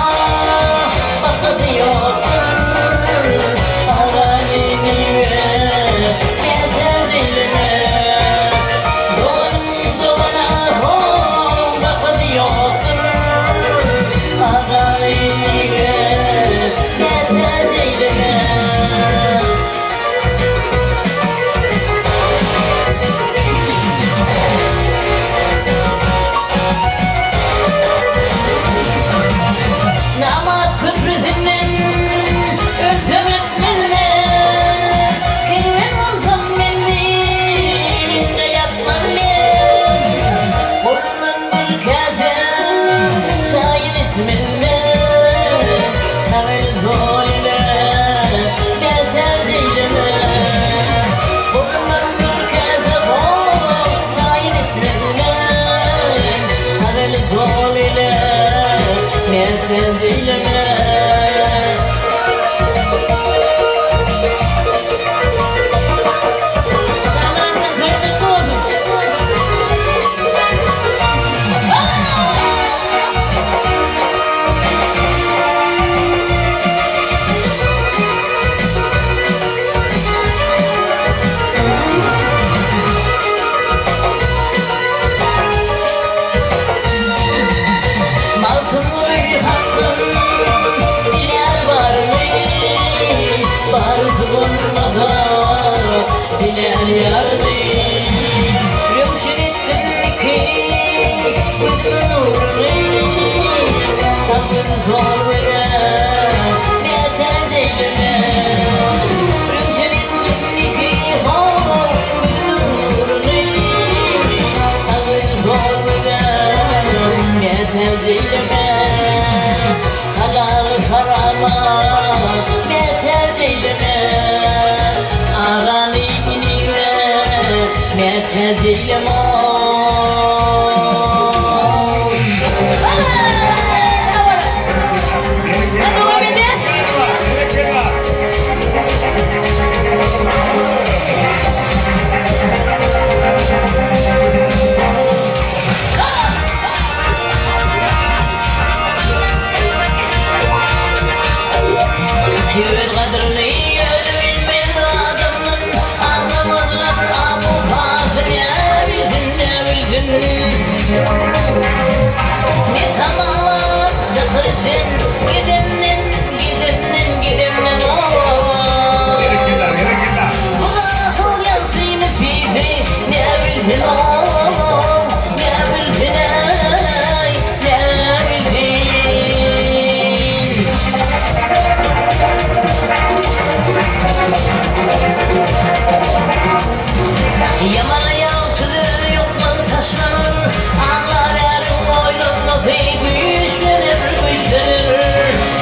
basasy ýokdur, Arany-nüwe mätäç eýleme. Doganyň dogana ho basasy ýokdur, Arany-nüwe mätäç eýleme. Namart köprüsinden ölsem ötmezler, Kerwen bolsam menzilinde ýatmam men. Golundan bir käse çaýyn içmezler, Sag el sol ile mätäç eýleme. Golundan bir käse hol çaýyn içmezler, Sag el sol ile mätäç eýleme. Şamyratjan toýuňyz gutly bolsun! Magtymguly hakdan dilär baryny, Barysy bolmasa dilär ýaryny. Röwşen etsin ki gözümiň nuruny, Sabyn zor bere mätäç eýleme. Röwşen etsin ki ho gözümiň nuruny, Sabyn zor bere mätäç eýleme. Halaly harama mätäç eýleme. Arany iniwe mätäç eýleme. Dowam edýäs. Berekella. Öz gadryny özi bilmez adamdan, Aňlamazlar amu-hasy nä bilsin, nä bilsin. Ne tamalar çatyr içen gedemden, gedemden, gedemden, o. Berekella, berekella. Bu ahyr ýagşyny pisi nä bilsin, o, nä bilsin, aý, nä bilsin. Ýamana ýagşy söz ýokdan taşlanar, Aňlar äriň oýlanmasy güýçlener, güýçlener.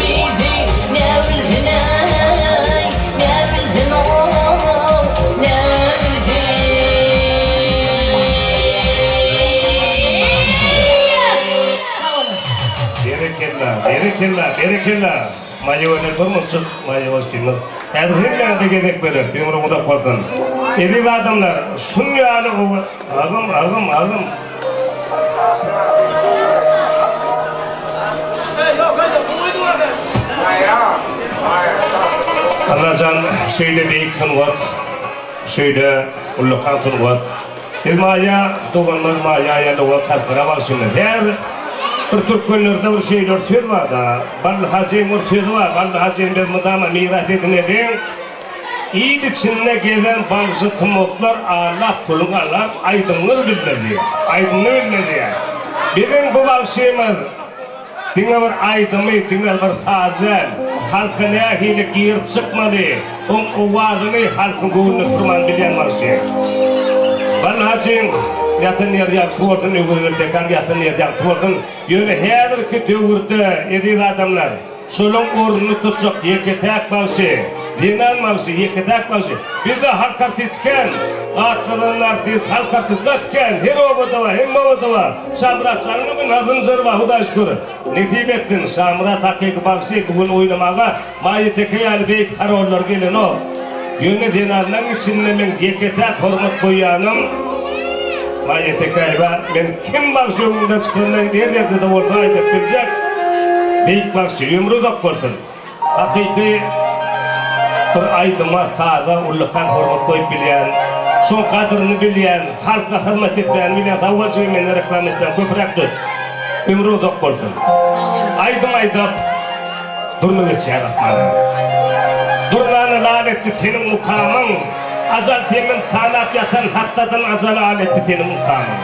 bizi Näbilsin-äý, näbilsin-ow, näbilsin. Sag boluň. Berekella, berekella, berekella! Maýa gözel bir munçuk Maýa goşdymyz. Häzir hemmäňize gezek bereris, ömrüň uzak bolsun. Eziz adamlar, şun ýaly gowy Agam, agam, agam. Allajan şeýle beýik sungat, şeýle ullakan sungat. Biz Maýa doganymyz Maýa Aýalowa Karkara bagşymyz. Her bir türkmenlerde bir şeýle bir söz bar-da, Bally hajyň bir sözi bar, Bally hajyny biz mydama miras edineliň. Il içinde gezen bagşy tymoklar Alla puluň alar aýdymyňyz bilmez diýýär. Aýdymyny bilmez diýýär. Biziň bu bagşymyz diňe bir aýdymy, diňe bir saz däl, halka nähili girip çykmaly, oň owazyny halkyň göwnüne turman bilýän bagşy. Bally hajyň ýatan ýeri ýagty bolsun, Öwezgeldi akaň ýatan ýeri ýagty bolsun. Ýöne häzirki döwürde eziz adamlar, Şolaň ornuny tutjak ýeke-täk bagşy, zenan bagşy, ýeke-täk bagşy. Bizde halk artisti kän, at gazanan artist, halk artisti gaty kän, her obada bar, hemme obada bar. Şamyrat janyň hem ynha zynjyry bar, Hudaý şükür. Nesip etsin, Şamyrat hakyky bagşy, bu gün oýnamaga Maýa Teke ýaly beýik korollar gelenok. Ýöne zenanlaň içinde meň ýeke-täk hormat goýýanym Maýa Tekäýewa. Men kim bagşy öňümden çykanda her ýerde-de bolsa aýdyp biljek, beýik bagşy, ömri uzak bolsun. Hakyky bir aýdyma, saza ullakan hormat goýup bilýän, şoň gadyryny bilýän, halka hyzmat etmäni bilýän, sag bol jigim meni reklama etýäň, köpräk tut. Ömri uzak bolsun. Aýdym aýdap. Durna geçýär asmana. Durnany lal etdi seniň mukamyň, Ajal demin sanap ýatan hassadan Ajal al etdi seniň mukamyň.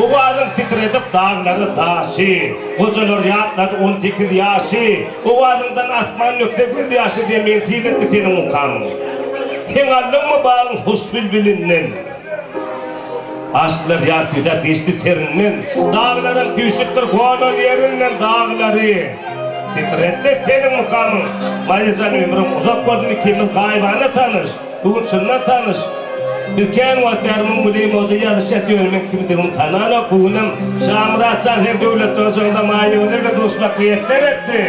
Owazyň titredip daglary, daşy, Gojalar ýatlady on sekiz ýaşy, Owazyňdan asman dökse göz ýaşy Zemin sil etdi seniň mukamyň. Heň aldyňmy bagyň hoş bilbilinden? Aşyklar ýar küýsäp geçdi serinden, Daglaram süýşüpdir gonan ýerinden Daglary titretdi seniň mukamyň. Maýajan ömrüň uzak bolsun ikimiz gaýybana tanyş, bu gün çyndan tanyş. Biz kän wagt bäri muň bilen imoda ýazyşýas ýöne meň kimdigimi tananok bu günem Şamyrat jan sen döwletli ojagyňda Maýa Gözel bilen duşmak miýesser etdi.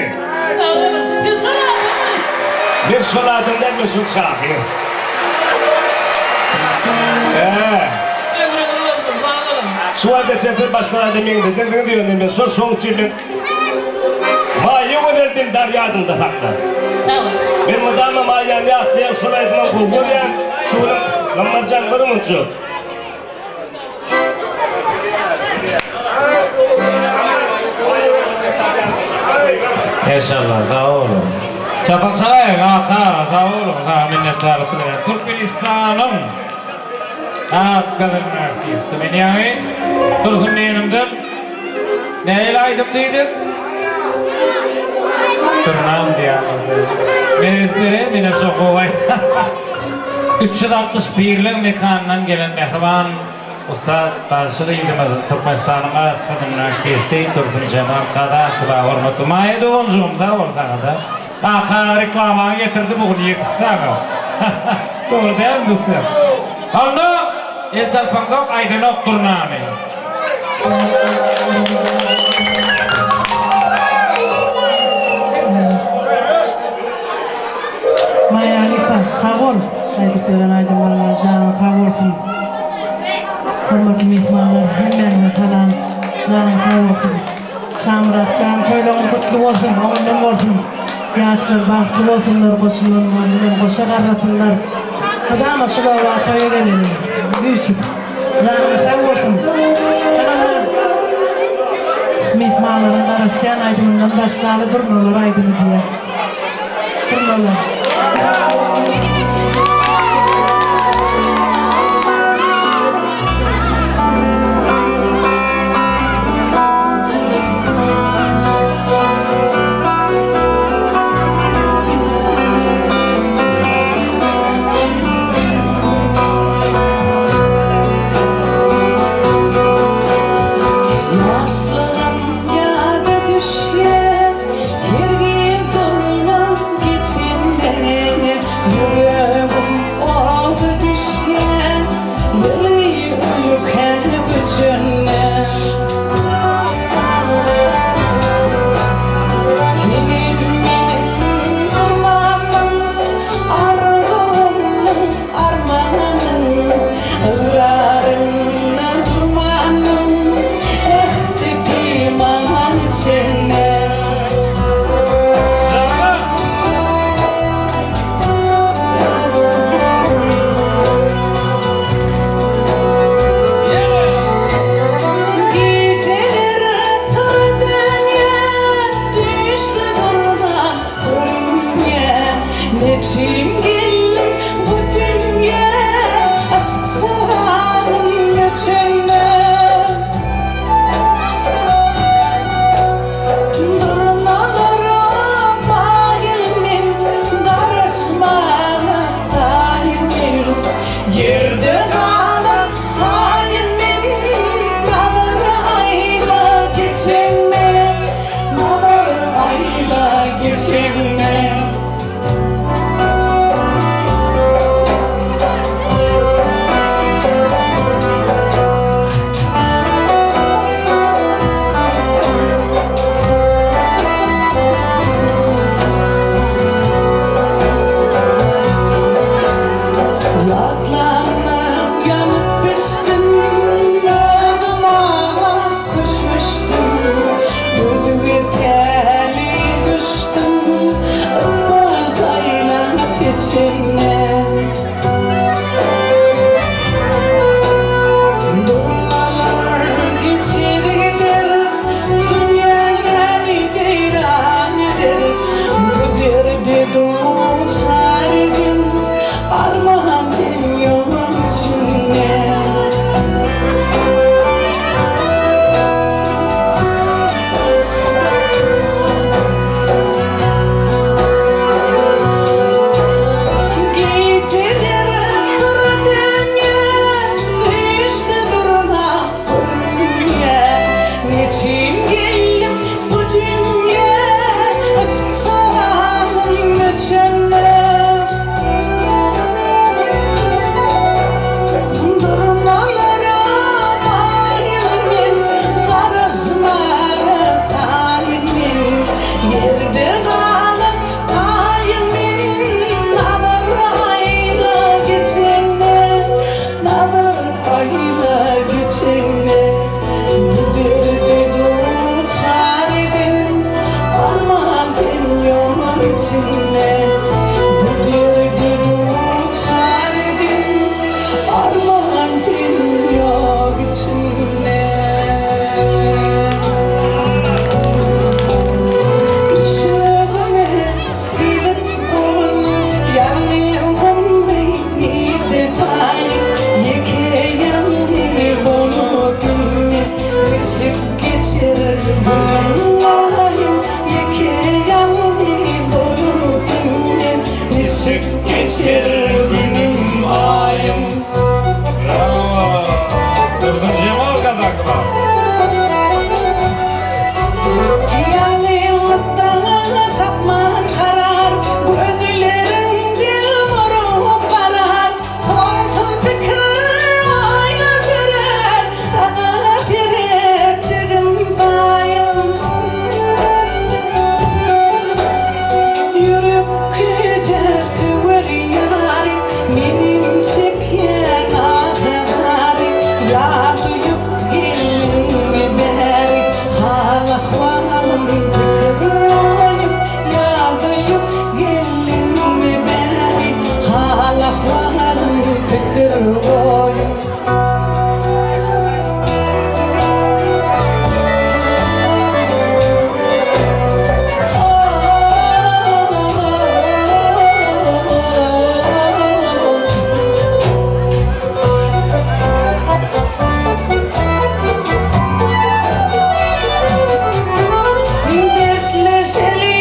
Sag boluň. Siz şol adammy? Men şol adam däl men şol şahyr. Hä. Ömrüňiz bolsun, sag boluň. Şu wagta çenli siz başga zada meňzedendiňiz ýöne men şol şoň üçin men Maýa Gözel dildar ýadyňda sakla. Sag bol. Men mydama Maýany ýatlaýan şol aýdymam gowy görýän. Şu günüm Gambarjan bir munça. Enşallah sag boluň. Çapak çalaýyň aka sag boluň saňa minnetdarlyk bildirýän. Türkmenistanyň at gazanan artisti men ýaňy Dursun diýenimden nähili aýdym diýdiň? Durnam diýýän boldy. Men edip bereýin menem şo gowy 361-liň mekanyndan gelen mähriban Ussat bagşy gyzymyz Türkmenistanyň at gazanan artisti Dursunjemal Kazakowa hormatly Maýa doganjygym sag bol saňada. Kaka reklamaňy getirdi bu gün ýetik saňa. Dogry dälmi Dusem? Onda el çalpaňzok aýdanok durnany. Maýa halypa sag bol aýdyp beren aýdymlaryňa janyň sag bolsun. Hormatly myhmanlar hemmäňize salam janyň sag bolsun. Şamyrat jan toýlaryň gutly bolsun oňundan bolsun ýaşlar bagtly bolsunlar goşulanlar bilen goşa garrasynlar mydama şul oba toýa geleli üýşüp janyňyz sag bolsun Salamlar myhmanlaryň garaşýan aýdymyndan başlaly durnalar aýdymy diýýär durnalar. Ýaşlygym ýada düşýär, her gel. Neçün geldiň bu dünýä, Yşk çyragym öçende? Durnalara maýyl men, Garaşmaga taýyn men. Ýerde galan taýyn men, Nazar aýla geçeňde, Nazar aýla geçeňde. Ýatlanyp ýanyp bişdim, Özüm aglap köşeşdim. Gözüge täli düşdüm, Ykbal saýlap geçende. Durnalar geçer gider, Dünýäni weýran eder. Bu derde duçar edim, Arman sen ýok içinde. Gijeler gyr dünýä, Düşdi durna görünýä. Neçün geldim bu dünýä, Yşk çyragym öçende. Durnalara maýyl men, Garaşmaga taýyn men. Ýerde galan taýyn men, Nazar aýla geçende, Nazar aýla geçende. Bu derde duçar eden, Arman sen ýok içinde. Bu derde duçar eden, Arman sen ýok içinde. Üçegime gelip gonduň, Ýalňyz gumry nirde taýyn? Ýeke ýalňyz bolup bilmen, Niçik geçer günüm aýym? Ýeke ýalňyz bolup bilmen, Niçik geçer günüm aýym? Bravo! Dursun Jemal kazandylar. Ýalňyzlykda tapman karar, Gözlerim delmuryp garar, Soňsuz pikir oýna dörer, Saňa seretdigim saýyn. Ýürek küýsär söwer ýary, Menem çekýän ahy-zary, Ýa duýup geldiňmi bäri, Hal-ahwalym pikir oýum, Ýa duýup geldiňmi bäri, Hal-ahwalym pikir oýum. Dertleşeli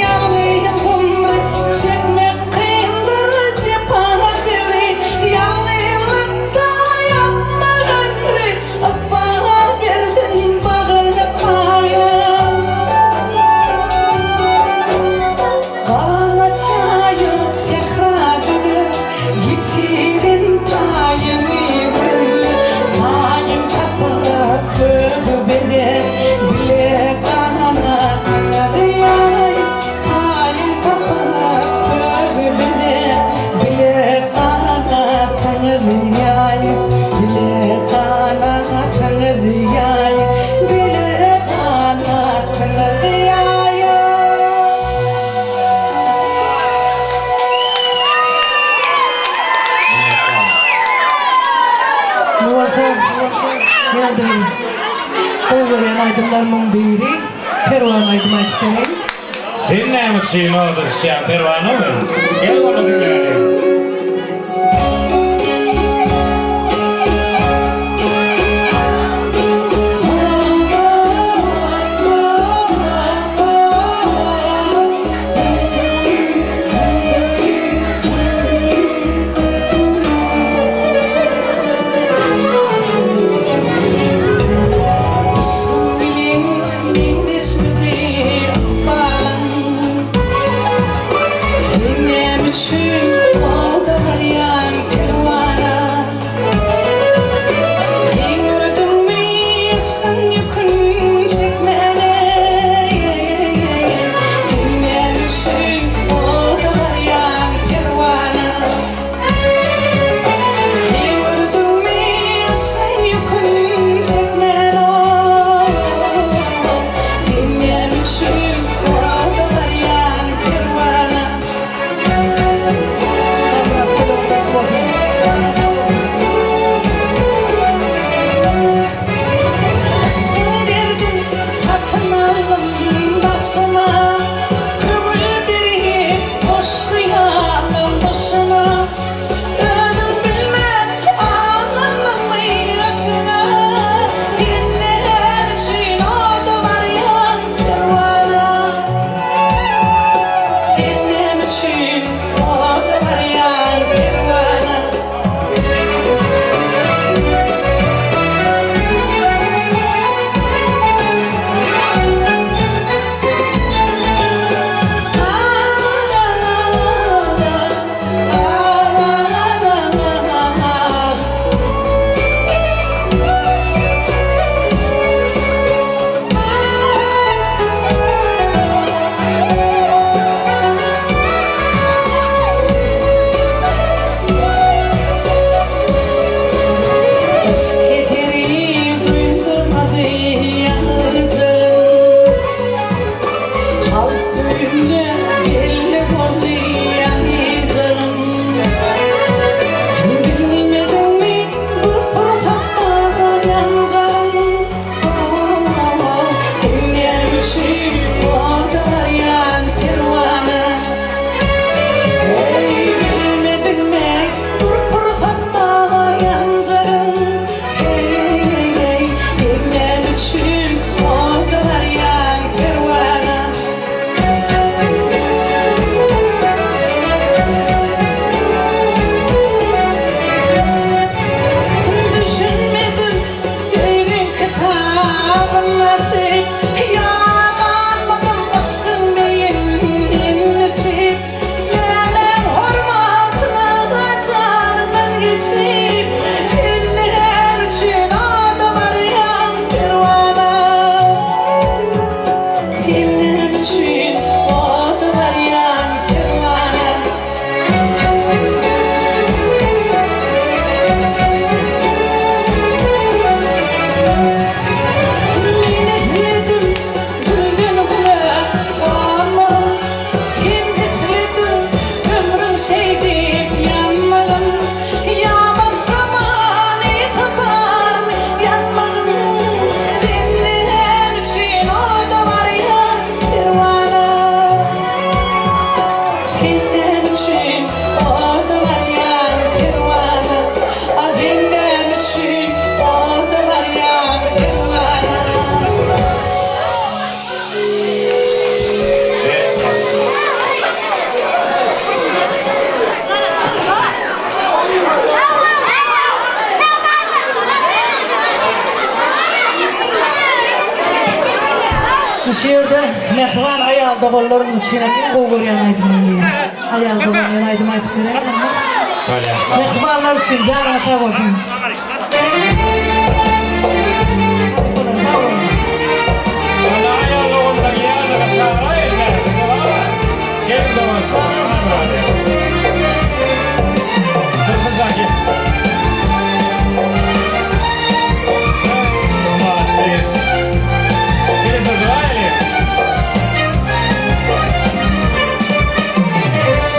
ýalňyz gumry, Çekmek kyndyr jepa-jebri, Ýalňyzlykda ýatmak ömri, Ykbal bersin bagyt paýa. Ganat ýaýyp sähra düze, Ýitiren taýyny gözle, Taýyn tapyp kögi bede, Bile ganatyňyzy ýaýyp, Taýyn tapyp kögi bede, Bile ganatyňyzy ýaýyp, Bile ganatyňyzy ýaýyp, Bile ganatyňyzy ýaýyp. Bu bolsa ýene-de gowy görýän aýdymlarymyň biri. Perwana aýdym aýdyp bereýin. Sen näme üçin oda düşýäň Perwana ogul? Gel ony diňläliň. Yşkyň bilen meňzeşmidi ykbalyň? Sen näme üçin oda barýaň perwana? Sen gördüňmi yşkyň ýükün çekmäne? Sen näme üçin oda barýaň perwana? Sen gördüňmi yşkyň ýükün çekmäne? Sen näme üçin oda barýaň perwana? Yşkyň derdin satyn aldym başyma, Köňül berip boş hyýallaň daşyna. Özüň bilmän aldandyňmy ýaşyňa, Sen näme üçin oda barýaň perwana? Sen näme üçin oda barýaň perwana? Yşk eseri duýdurmady ýaňyjygym. Kalp güýümde belli boldy ýaňyjygym. Sen bilmediňmi bir pursatda ýanjagym? Sen näme üçin oda barýan perwana? Eý, bilmediňmi bir pursatda ýanjagyn? Heý, sen näme üçin oda barýaň perwana? Düşünmedim söýgiň kitabyn açyp, Ýa ganmadym yşkyň meýin içip, Nämäň hormatyna janyňdan geçip, Sen näme üçin oda barýaň perwana? Sen näme üçin oda barýaň perwana? Men isledim gülden güle gonmagyn, Sen islediň ömrüň şeýdip ýanmagyn, Ýa başga many taparmy ýanmagyň? Sen näme üçin oda barýaň perwana? Sen näme üçin oda barýaň perwana? A sen näme üçin oda barýaň perwana? Şu ýerde mähriban aýal doganlarymyz üçin hem iň gowy görýän aýdymym diýýän. Aýal dogan diýen aýdym aýdyp beräýseňmi? Bolýar. Mähribanlar üçin janyňyz sag bolsun. Sag boluň. Onda aýal doganlar ýanyna çagyraýyn. Gel dogan şa. Dursun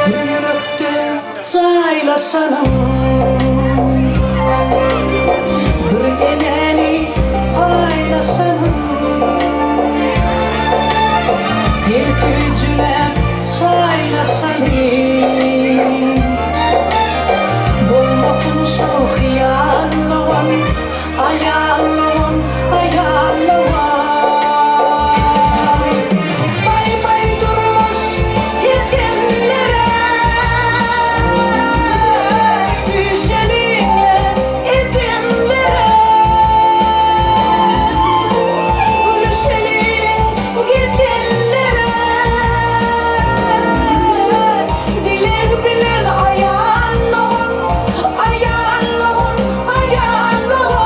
Bir ýürekde jaýlaşanyň, Bir enäni paýlaşanyň. Gel söýjüler. Garaşalyň. Bolmasyn şu hyýallygym, aýallygym, aýallygym. Baý-baý durmuş geçenlere, Üýşeliň ejemlere. Gülüşeliň geçenlere, Dileg bilen aýanlygym, aýanlygym, aýanlygym.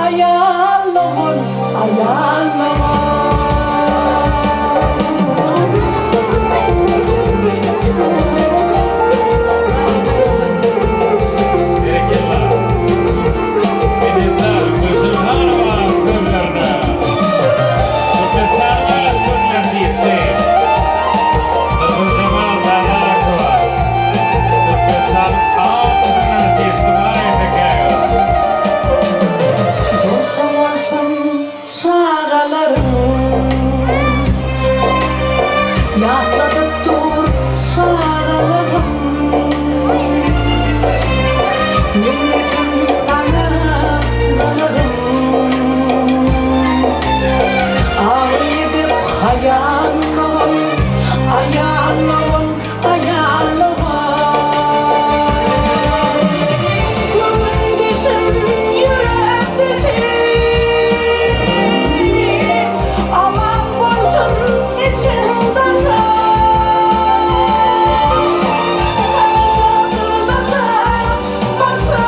Aýanlygym, aýanlygym. Berekella. Minnetdar Gülşen Hanowa sözlerine. Türkmenistanyň at gören artisti Dursunjemal Babakowa. Türkmenistanyň at gören artisti bar eken. Bolsa bolsun çagalaryň Ýatladyp dur çagalygym Meňzesin saňa gylygym Agy edip haýallygym Aýallygym, aýallygym Göwündeşim, ýürekdeşim Aman bolsun içiň daşa Çalaja dyrlata başa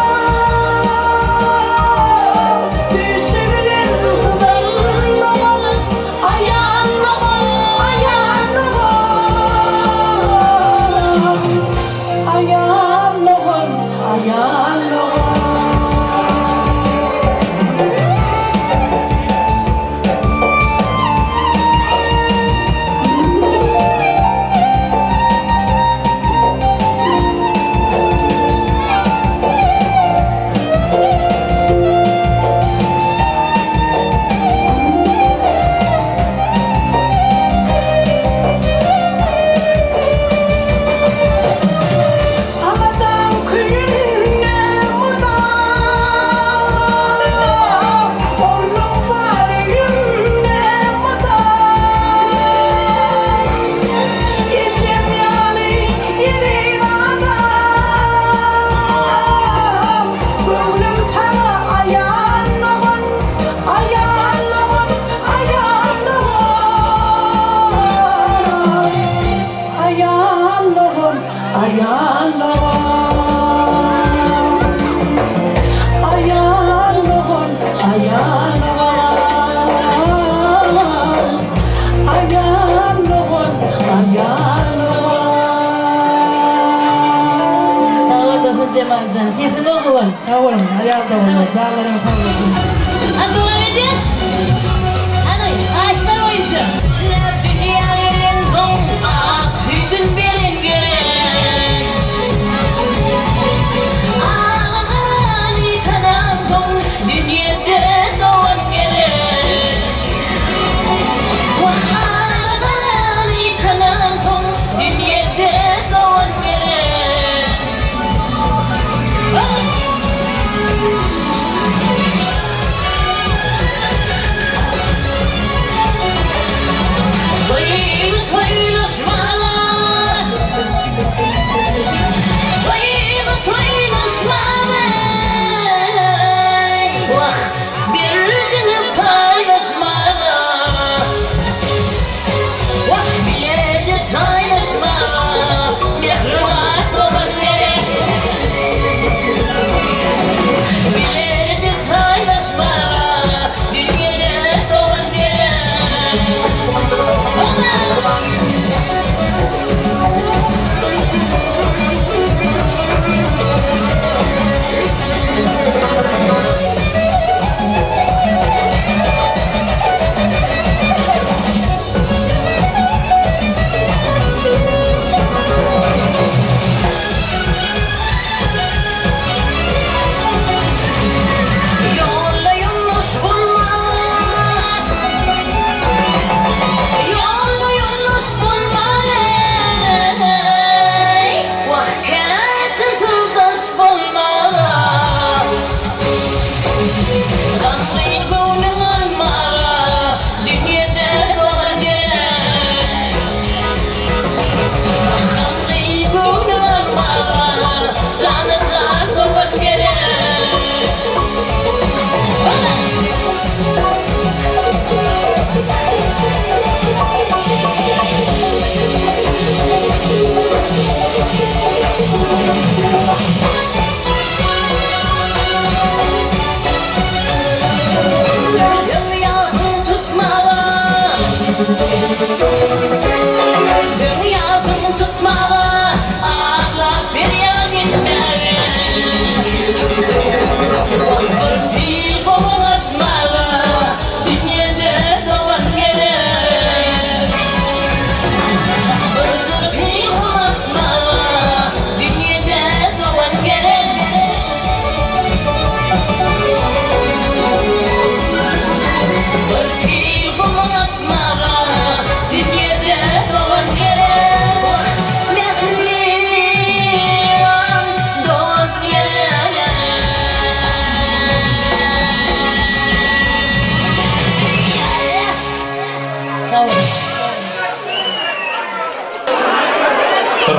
Düýşi bilen hyzanlaman Aýanlaman, aýanlaman Aýanlaman, aýanlaman. Aladam küýünde mydam, Ornuň bar öýümde mydam. Ejem ýaly eziz adam, Göwnüm saňa aýanlygyn, aýanlygyn, aýanlygyn. Aýanlygyn, aýanlygyn. Aýanlygyn, aýanlygyn. Aýanlygyn, aýanlygyn. Sag bol Dursun Jemaljan. Sesiň gowy bol. Sag boluň, aýal doganlar, janlaryňyz sag bolsun. Hany dowam edýäs. Hany, haýyşlar boýunça. Dünýä gelensoň ak süýdün beren gerek. Agany tanansoň dünýede dogan gerek. Wah, agany tanansoň dünýede dogan gerek.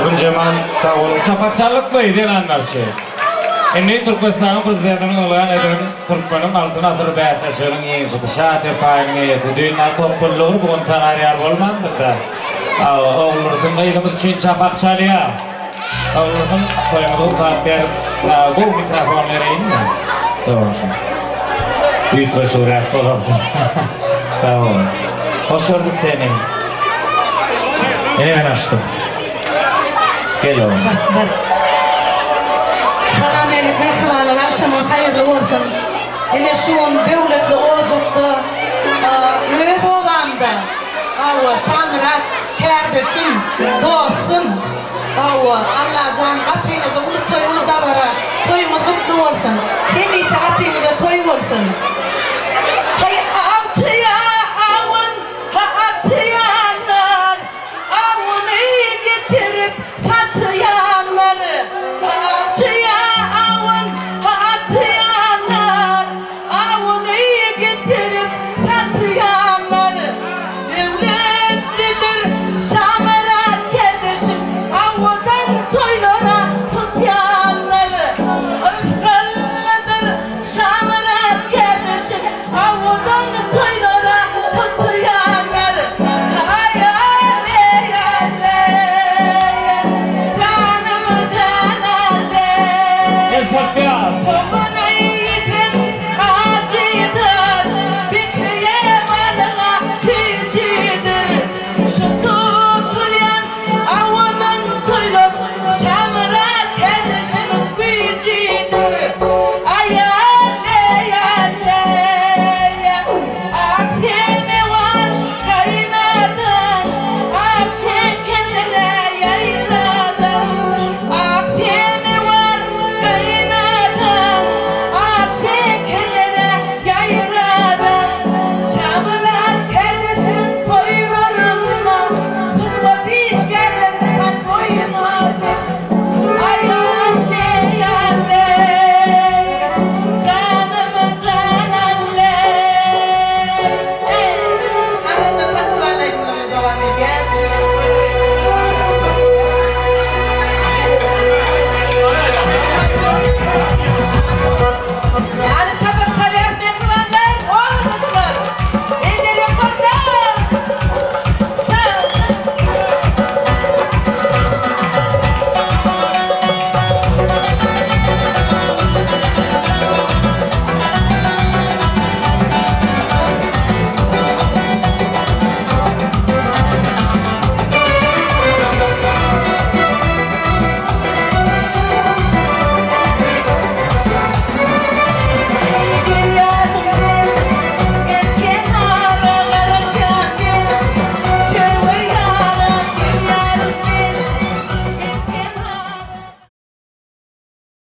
Dursunjemal sag boluň. Çapak çaldykmy zenanlar üçin? Indi Türkmenistanyň Prezidentiniň yglan eden Türkmeniň Altyn asyry bäsleşiginiň ýeňijisi, şa serpaýynyň eýesi, düýn top pullugy bu gün tanar ýaly bolmandyr-da. Oguldursun gyzymyz üçin çapak çalýar. Oguldursun toýumyzy gutlap ber. Gowy mikrofon bereýinmi? Dogrusu. Üýtgeşigräk bolarsyň. Sag bol. Hoş gördük seni. Ine men açdym. Gel oglum. Bar. Salam elik mähribanlar agşamyňyz haýyrly bolsun. Ine şu gün döwletli ojakda öz obamda hawa Şamyrat kärdeşim, dostum hawa Allajan gapyňyzda uly toý uly dabara toýuňyz gutly bolsun. Hemişe gapyňyzda toý bolsun. Haý awçy ýa.